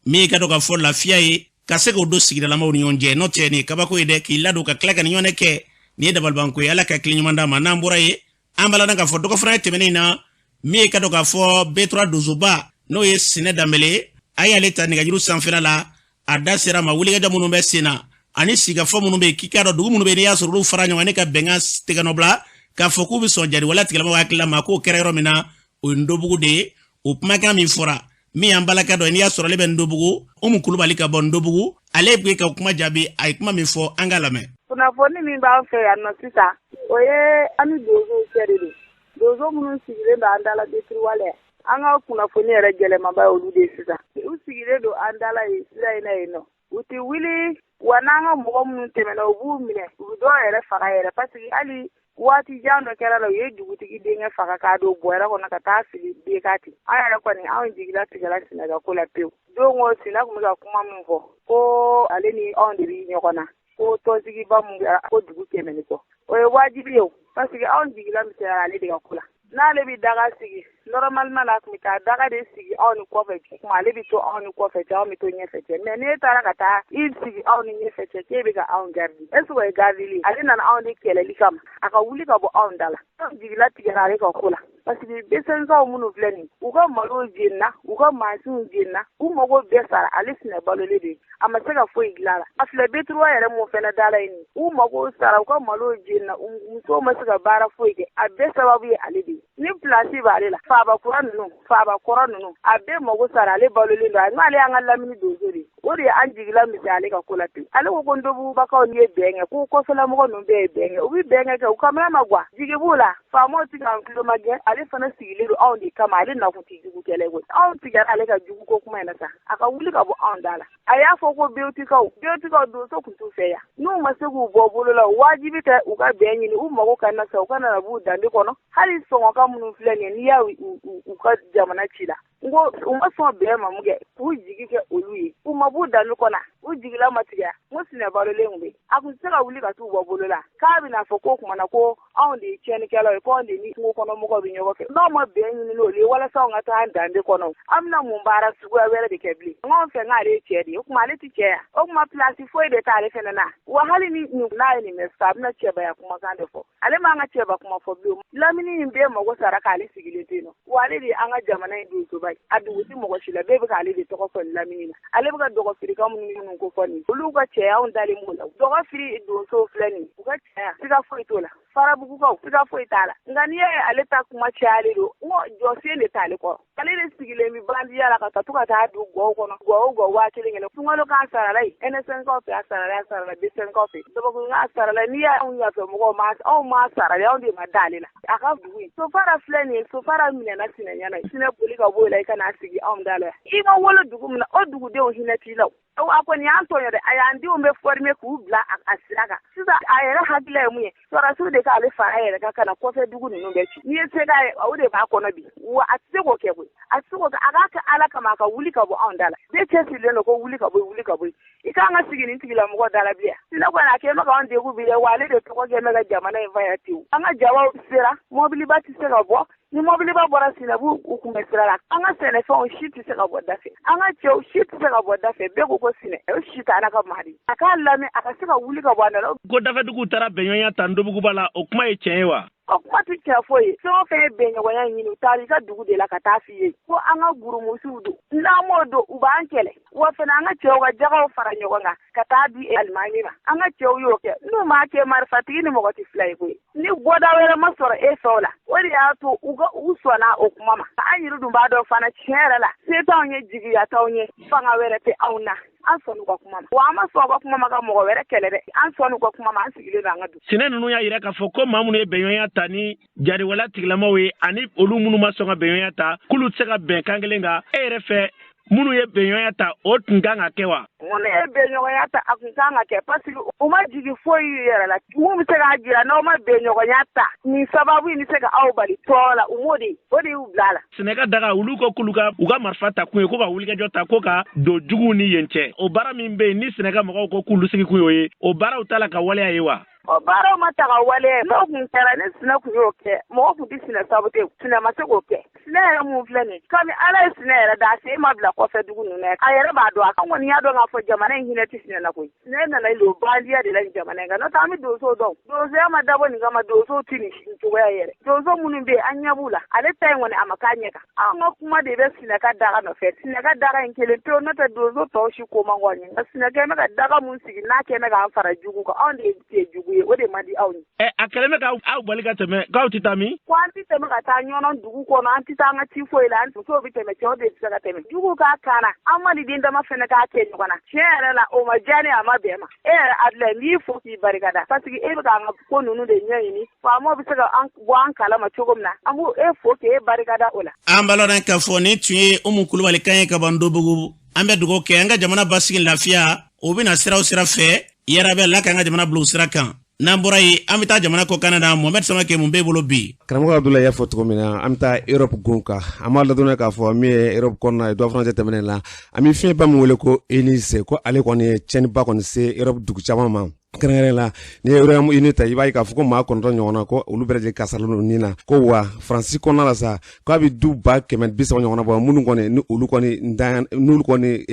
Min ka dɔn ka fɔ lafiya ye ka se k'o don sigidalamaw ni ɲɔgɔn cɛ. N'o tɛ, nin ye kabako ye dɛ, k'i ladon ka tila ka nin ɲɔgɔn kɛ, nin ye dabalibanko ye. Ala ka tile ɲuman d'a ma. N'an bɔra ye, an b'a la k'a fɔ dɔgɔ fana tɛmɛnen na, min ye ka dɔn k'a fɔ B3 donsoba, n'o ye Sinɛ Danbele, a y'ale ta nɛgɛjuru sanfɛla la. A da sera ma wulikajɔ minnu bɛ sen na ani sigikafɔ minnu bɛ yen, k'i k'a dɔn dugu minnu bɛ yen, n'i y'a sɔrɔ olu fara ɲɔgɔn kan ne ka bɛnkan tigɛ bila k'a fɔ k'u bɛ sɔn jariwale tigilamɔgɔw hakilila ma, k'o kɛra yɔrɔ min na, o ye Ndobugu de ye. O kumakan min fɔra, min y'an balaka dɔ ye, n'i y'a sɔrɔ ale bɛ Ndobugu, Umu Kulubali ka bɔ Ndobugu, ale bɛ ka kuma jaabi. A ye kuma min fɔ, an k'a lamɛn. Kunnafoni min b'an fɛ yan nɔ sisan, o ye an ni donsow cɛ de don. Donso minnu sigilen don an dala B3 la, an ka kunnafoni yɛrɛ gɛlɛmaba ye olu de ye sisan. U sigilen don an dala yen sira in na yen nɔ, u tɛ wuli wa. N'an ka mɔgɔ minnu tɛmɛna, u b'u minɛ, u bɛ dɔw yɛrɛ faga yɛrɛ, parce que hali waati jan dɔ kɛra la, u ye dugutigi denkɛ faga k'a don bɔrɛ kɔnɔ ka taa fili bekati. An yɛrɛ kɔni, anw jigila tigɛla Sinaka ko la pewu. Don o Sina tun bɛ ka kuma min fɔ ko ale ni anw de bɛ ɲɔgɔn na, ko tɔnsigiba mun kɛra ko dugu 100 ni kɔ, o ye wajibi ye o, parce que anw jigila misɛnyara ale de ka ko la. N'ale bɛ daga sigi, normalement la, a tun bɛ taa daga de sigi anw ni kɔfɛ kuma, ale bɛ to anw ni kɔfɛ cɛ, anw bɛ to ɲɛfɛ cɛ. Mais n'e taara ka taa i sigi anw ni ɲɛfɛ cɛ, k'e bɛ ka anw garder, est ce que o ye gardeli? Ale nana anw de kɛlɛli kama, a ka wuli ka bɔ anw da la. Anw jigila tigɛra ale ka ko la, parce que B5kaw minnu filɛ nin, u ka malow jenina, u ka mansinw jenina, u mago bɛɛ sara. Ale sinɛ balolen de, a ma se ka foyi dilan la. A filɛ B3 yɛrɛ mun fɛnɛ da la yen, u mago sara, u ka malow jenina, musow ma se ka baara foyi kɛ. A bɛɛ sababu ye ale de ye. Ni place b'ale la, faaba kura ninnu, faaba kɔrɔ ninnu, a bɛɛ mago sara, ale balolen don. N'ale y'an ka lamini donso de ye, o de ye an jigila misɛn ale ka ko la pewu. Ale ko ko Ndobugubakaw ye bɛn kɛ, ko kɔfɛlamɔgɔ ninnu bɛɛ ye bɛn kɛ, u bɛ bɛn kɛ, u kamana ma guwa, jigi b'u la. Faamaw tɛ k'an tulo magɛn. Ale fana sigilen don anw de kama, ale nakun tɛ jugu kɛlɛ koyi. Anw tigɛra ale ka jugu ko kuma in na sa, a ka wuli ka bɔ anw da la. A y'a fɔ ko biyotikaw, biyotikaw donso tun t'u fɛ yan. N'u ma se k'u bɔ bolo la, wajibi tɛ u ka bɛn ɲini, u mago ka na sa, u ka nana b'u danbe kɔnɔ. Hali sɔngɔka minnu filɛ nin ye, n'i y'a u ka jamana ci la, n ko u ma sɔn bɛn ma mun kɛ k'u jigi kɛ olu ye, u ma b'u danbe kɔnɔ, u jigila ma tigɛ. N ko sinɛ balolen tun bɛ, a tun tɛ se ka wuli ka t'u bɔ bolo la k'a bɛna fɔ ko o tuma na ko anw de ye tiɲɛnikɛlaw ye, ko anw de ni kungo kɔnɔ mɔgɔw bɛ ɲɔgɔn fɛ. N'aw ma bɛn ɲini n'olu ye walasa anw ka taa an danbe kɔnɔ, an bɛna mun baara suguya wɛrɛ de kɛ bilen? N k'anw fɛ, k'ale ye cɛ de ye, o tuma ale tɛ cɛ ya, o tuma pilasi foyi de t'ale fɛnɛ na wa. Hali ni n'a ye nin mɛn sisan, a bɛna cɛbaya kumakan de fɔ. Ale m'an ka cɛba kuma fɔ bilen. Lamini in bɛɛ mago sara k'ale sigilen to yen nɔ wa. Ale de ye an ka jamana in donsoba ye, a dugu tɛ mɔgɔ si la, bɛɛ bɛ k'ale de tɔgɔ fɔ nin lamini na. Ale bɛ ka dɔgɔfirika minnu ko fɔ nin, olu ka cɛya, anw dalen b'o la. Dɔgɔfiri donso filɛ nin, u ka cɛya, siga foyi t'o la. Farabugukaw, siga foyi t'a la. Nka n'i y'a ye ale ta kuma cayalen don, n ko jɔsen de t'ale kɔrɔ. Ale de sigilen bɛ bandiya la ka to ka taa don gɔw kɔnɔ, gɔ o gɔ 1000 kelen. Sunkalo k'a sarala yen, NSNkaw fɛ a sarala, a sarala B5kaw fɛ, Dabakunka sarala. N'i y'a anw ɲɛfɛ mɔgɔw ma, anw ma sarala, anw de ma d'ale la. A ka dugu in Sofara filɛ nin ye, Sofara minɛna Sinɛ ɲɛna, Sinɛ boli ka bɔ o la, i ka n'a sigi anw da la. I ma wolo dugu min na, o dugudenw hinɛ t'i la. A kɔni y'an tɔɲɔ dɛ, a y'an denw bɛ former k'u bila a sira kan. Sisan a yɛrɛ hakilila ye mun ye? Sɔrɔdasiw de k'ale fara yɛrɛ kan ka na kɔfɛ dugu ninnu bɛɛ ci. N'i ye se k'a ye, o de b'a kɔnɔ bi. Wa a tɛ se k'o kɛ koyi, a tɛ se k'o kɛ. A k'a kɛ Ala kama, a ka wuli ka bɔ anw da la. Bɛɛ cɛsirilen don ko wuli ka bɔ yen, wuli ka bɔ yen. I k'an ka sigi nin tigilamɔgɔ da la bilen. Sinɛ kɔni a kɛ bɛ k'anw degun bi dɛ, wa ale de tɔgɔ kɛ bɛ ka jamana in fa yan tewu. An ka jabaw sera, mɔbiliba tɛ se ka bɔ. Ni mɔbiliba bɔra sinɛ b'u u kunbɛ sira la. An ka sɛnɛfɛnw si tɛ se ka bɔ da fɛ, an ka cɛw si tɛ se ka bɔ da fɛ. Bɛɛ ko ko sinɛ o si tɛ Ala ka maa de. A k'a lamɛn, a ka se ka wuli ka bɔ a nɔ la. Ko dafɛduguw taara bɛnɲɔgɔnya ta Ndobuguba la, o kuma ye tiɲɛ ye wa? O kuma tɛ tiɲɛ foyi ye. Fɛn o fɛn ye bɛnɲɔgɔnya ɲini, u taara i ka dugu de la ka taa f'i ye ko an ka burumusiw don. N'an m'o don, u b'an kɛlɛ. Wa fana an ka cɛw ka jagaw fara ɲɔgɔn kan ka taa di alimami ma. An ka cɛw y'o kɛ. N'u m'a kɛ, marifatigi ni mɔgɔ tɛ fila ye koyi. Ni bɔda wɛrɛ ma sɔrɔ e fɛ o la, o de y'a to u ka u sɔnna o kuma ma. An yɛrɛ dun b'a dɔn fana tiɲɛ yɛrɛ la, se t'anw ye, jigiya t'anw ye, fanga wɛrɛ tɛ anw na. An sɔnn'u ka kuma ma. Wa an ma sɔn u ka kuma ma ka mɔgɔ wɛrɛ kɛlɛ dɛ. An sɔnn'u ka kuma ma, an sigilen don an ka dugu. Sinɛ ninnu y'a yira k'a fɔ ko maa minnu ye bɛnɲɔgɔnya ta ni jariwala tigilamaw ye ani olu minnu ma sɔn ka bɛnɲɔgɔnya ta, k'olu tɛ se ka bɛn kan kelen kan. E yɛrɛ fɛ, minnu ye bɛnɲɔgɔnya ta, o tun kan ka kɛ wa? Minnu ye bɛnɲɔgɔnya ta, a tun kan ka kɛ parce que u ma jigin foyi y'u yɛrɛ la. Mun bɛ se k'a jira n'aw ma bɛnɲɔgɔnya ta, nin sababu in bɛ se ka aw bali tɔɔrɔ la, u m'o de ye, o de y'u bila a la. Sɛnɛka daga, olu ko k'olu ka u ka marifa ta kun ye ko ka wulikajɔ ta ko ka don juguw ni yen cɛ. O baara min bɛ yen ni Sɛnɛka mɔgɔw ko k'olu sigi kun y'o ye, o baaraw t'a la ka waleya ye wa? O baaraw ma ta ka waleya. N'o kun kɛra, ni sinɛ kun y'o kɛ, mɔgɔ kun tɛ sinɛ saboter. Sinɛ ma se k'o kɛ. Sinɛ yɛrɛ mun filɛ nin, kami Ala ye sinɛ yɛrɛ da, a sen ma bila kɔfɛ dugu ninnu na, a yɛrɛ b'a dɔn. A kan kɔni y'a dɔn k'a fɔ jamana in hinɛ tɛ sinɛ na koyi. Sinɛ nana don bandiya de la nin jamana in kan. N'o tɛ an bɛ donsow dɔn, donsoya ma dabɔ nin kama, donsow tɛ nin cogoya yɛrɛ. Donso minnu bɛ yen, an ɲɛ b'u la. Ale ta in kɔni, a ma k'a ɲɛ kan. An ka kuma de bɛ sinɛ ka daga nɔfɛ. Sinɛ ka daga in kelen pewu, n'o tɛ donso tɔw si ko man go an ye. Nka sinɛ kɛlen bɛ ka daga mun sigi, n'a kɛlen bɛ k'an fara jugu kan, anw de ye jugu ye, o de man di anw ye. Ɛ, a kɛlen bɛ k'aw bali ka tɛmɛ, k'aw tɛ taa min? Ko an tɛ tɛmɛ ka taa Ɲɔnɔ dugu kɔnɔ, an tɛ taa an ka ci foyi la, an musow bɛ tɛmɛ, cɛw de tɛ se ka tɛmɛ. Jugu k'a kana, an maliden dama fɛnɛ k'a kɛ ɲɔgɔn na. Tiɲɛ yɛrɛ la, o ma diya ne, a ma bɛn ma. E yɛrɛ Abulayi, n b'i fo k'i barikada, parce que e bɛ k'an ka ko ninnu de ɲɛɲini. Faamaw bɛ se ka an bɔ an kalama cogo min na, an b'o e fo k'e barikada o la. An b'a lɔn k'a fɔ nin tun ye Umu Kulubali kan ye ka bɔ Ndobugu. An bɛ dugawu kɛ an ka jamana basigi, lafiya o bɛna sira o sira fɛ, yarabi Ala k'an ka jamana bila o sira kan. N'an bɔra yen, an bɛ taa jamana kɔkan na. Mohamɛd Samakɛ, mun b'e bolo bi? Karamɔgɔ Abdulayi y'a fɔ cogo min na, an bɛ taa Europe gun kan. An b'a ladɔnniya k'a fɔ min ye Europe kɔnɔna ye, dɔ furancɛ tɛmɛnen la, an bɛ fiɲɛba min wele ko Eunice, ko ale kɔni ye tiɲɛniba kɔni se Europe dugu caman ma. Kɛrɛnkɛrɛn la, n'i ye Royaume-Uni ta, i b'a ye k'a fɔ ko maa 9 ɲɔgɔnna, ko olu bɛɛ lajɛlen kasaralen don nin na. Ko wa Faransi kɔnɔna la sa, k'a bɛ du 130 000 ɲɔgɔnna bɔ, minnu kɔni ni olu kɔni n'olu kɔni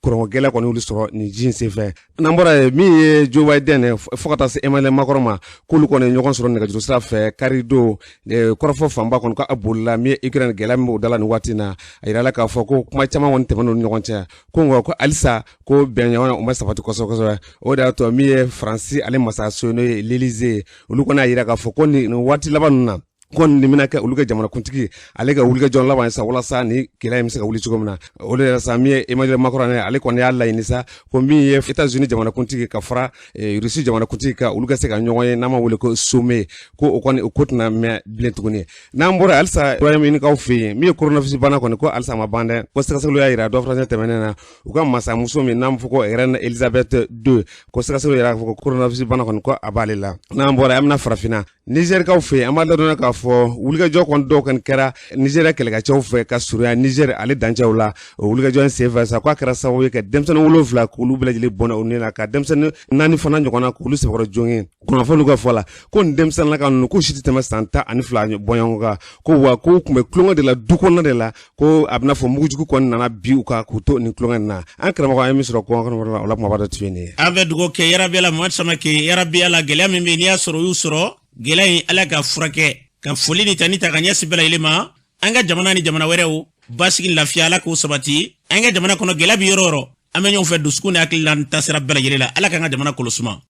kɔrɔngɔ gɛlɛn kɔni olu sɔrɔ nin ji in senfɛ. N'an bɔra yen, min ye Joe Biden, fo ka taa se Emmanuel Macron ma, k'olu kɔni ɲɔgɔn sɔrɔ nɛgɛjuru sira fɛ kari don. Kɔrɔfɔ fanba kɔni ko a bolila min ye Ukraine gɛlɛya min b'o da la nin waati in na. A yirala k'a fɔ ko kuma caman kɔni tɛmɛn'u ni ɲɔgɔn cɛ, ko nka ko halisa ko bɛnɲɔgɔnya o ma sabati kosɛbɛ kosɛbɛ. O de y'a to min ye Faransi ale masaso, n'o ye l'Élysée ye, olu kɔni y'a yira k'a fɔ ko nin waati laban ninnu na ko nin bɛna kɛ olu ka jamanakuntigi ale ka wulikajɔ laban ye sa, walasa ni gɛlɛya in bɛ se ka wuli cogo min na. O de la sa, min ye Emmanuel Macron ye, ale kɔni y'a laɲini sa ko min ye États-Unis jamanakuntigi ka fara Russie jamanakuntigi kan, olu ka se ka ɲɔgɔn ye, n'a ma wele ko sommet, ko o kɔni o ko tɛna mɛn bilen tuguni. N'an bɔra halisa Royaume-Uni kaw fɛ yen, min ye coronavirus bana kɔni, ko halisa a ma ban dɛ. Ko sɛgɛsɛgɛliw y'a yira dɔ furancɛ tɛmɛnen na, u ka masamuso min n'an fɔ ko Reine Elizabeth II, ko sɛgɛsɛgɛliw yira k'a fɔ ko coronavirus bana kɔni, ko a b'ale la. N'an bɔra, an bɛna farafinna, Nizɛrikaw fɛ yen. An b'a ladɔnniya k'a fɔ wulikajɔ kɔni dɔw kɔni kɛra Nizɛriya kɛlɛkɛcɛw fɛ ka surunya Nizɛri ale dancɛw la. O wulikajɔ in senfɛ sa, k'a kɛra sababu ye ka denmisɛnnin 7 k'olu bɛɛ lajɛlen bɔnɛ u ni la, ka denmisɛnnin 4 fana ɲɔgɔnna k'olu sɛbɛkɔrɔ jogin. Kunnafoniw ka fɔ la, ko nin denmisɛnninlaka ninnu, k'u si tɛ tɛmɛ san 12 bɔɲɔgɔn kan, ko wa k'u tun bɛ tulonkɛ de la du kɔnɔna de la, ko a bɛna fɔ mugujugu kɔni nana bin u kan k'u to nin tulonkɛ nin na. An karamɔgɔ, an ye min sɔrɔ kɔngɔ kɔnɔ la, o la kumaba dɔ tun ye nin ye. An bɛ dugawu kɛ yarabi Ala, Mohamed Samake, yarabi Ala, gɛlɛya min bɛ yen n'i y'a sɔrɔ o y'u sɔrɔ, gɛlɛya in Ala ka furakɛ. Ka foli ni tani ta ka ɲɛsin bɛɛ lajɛlen ma. An ka jamana ni jamana wɛrɛw, basigi ni lafiya, Ala k'o sabati an ka jamana kɔnɔ. Gɛlɛya bɛ yɔrɔ o yɔrɔ, an bɛ ɲɔgɔn fɛ dusukun ni hakili la, ni taasira bɛɛ lajɛlen la. Ala k'an ka jamana kolo suma.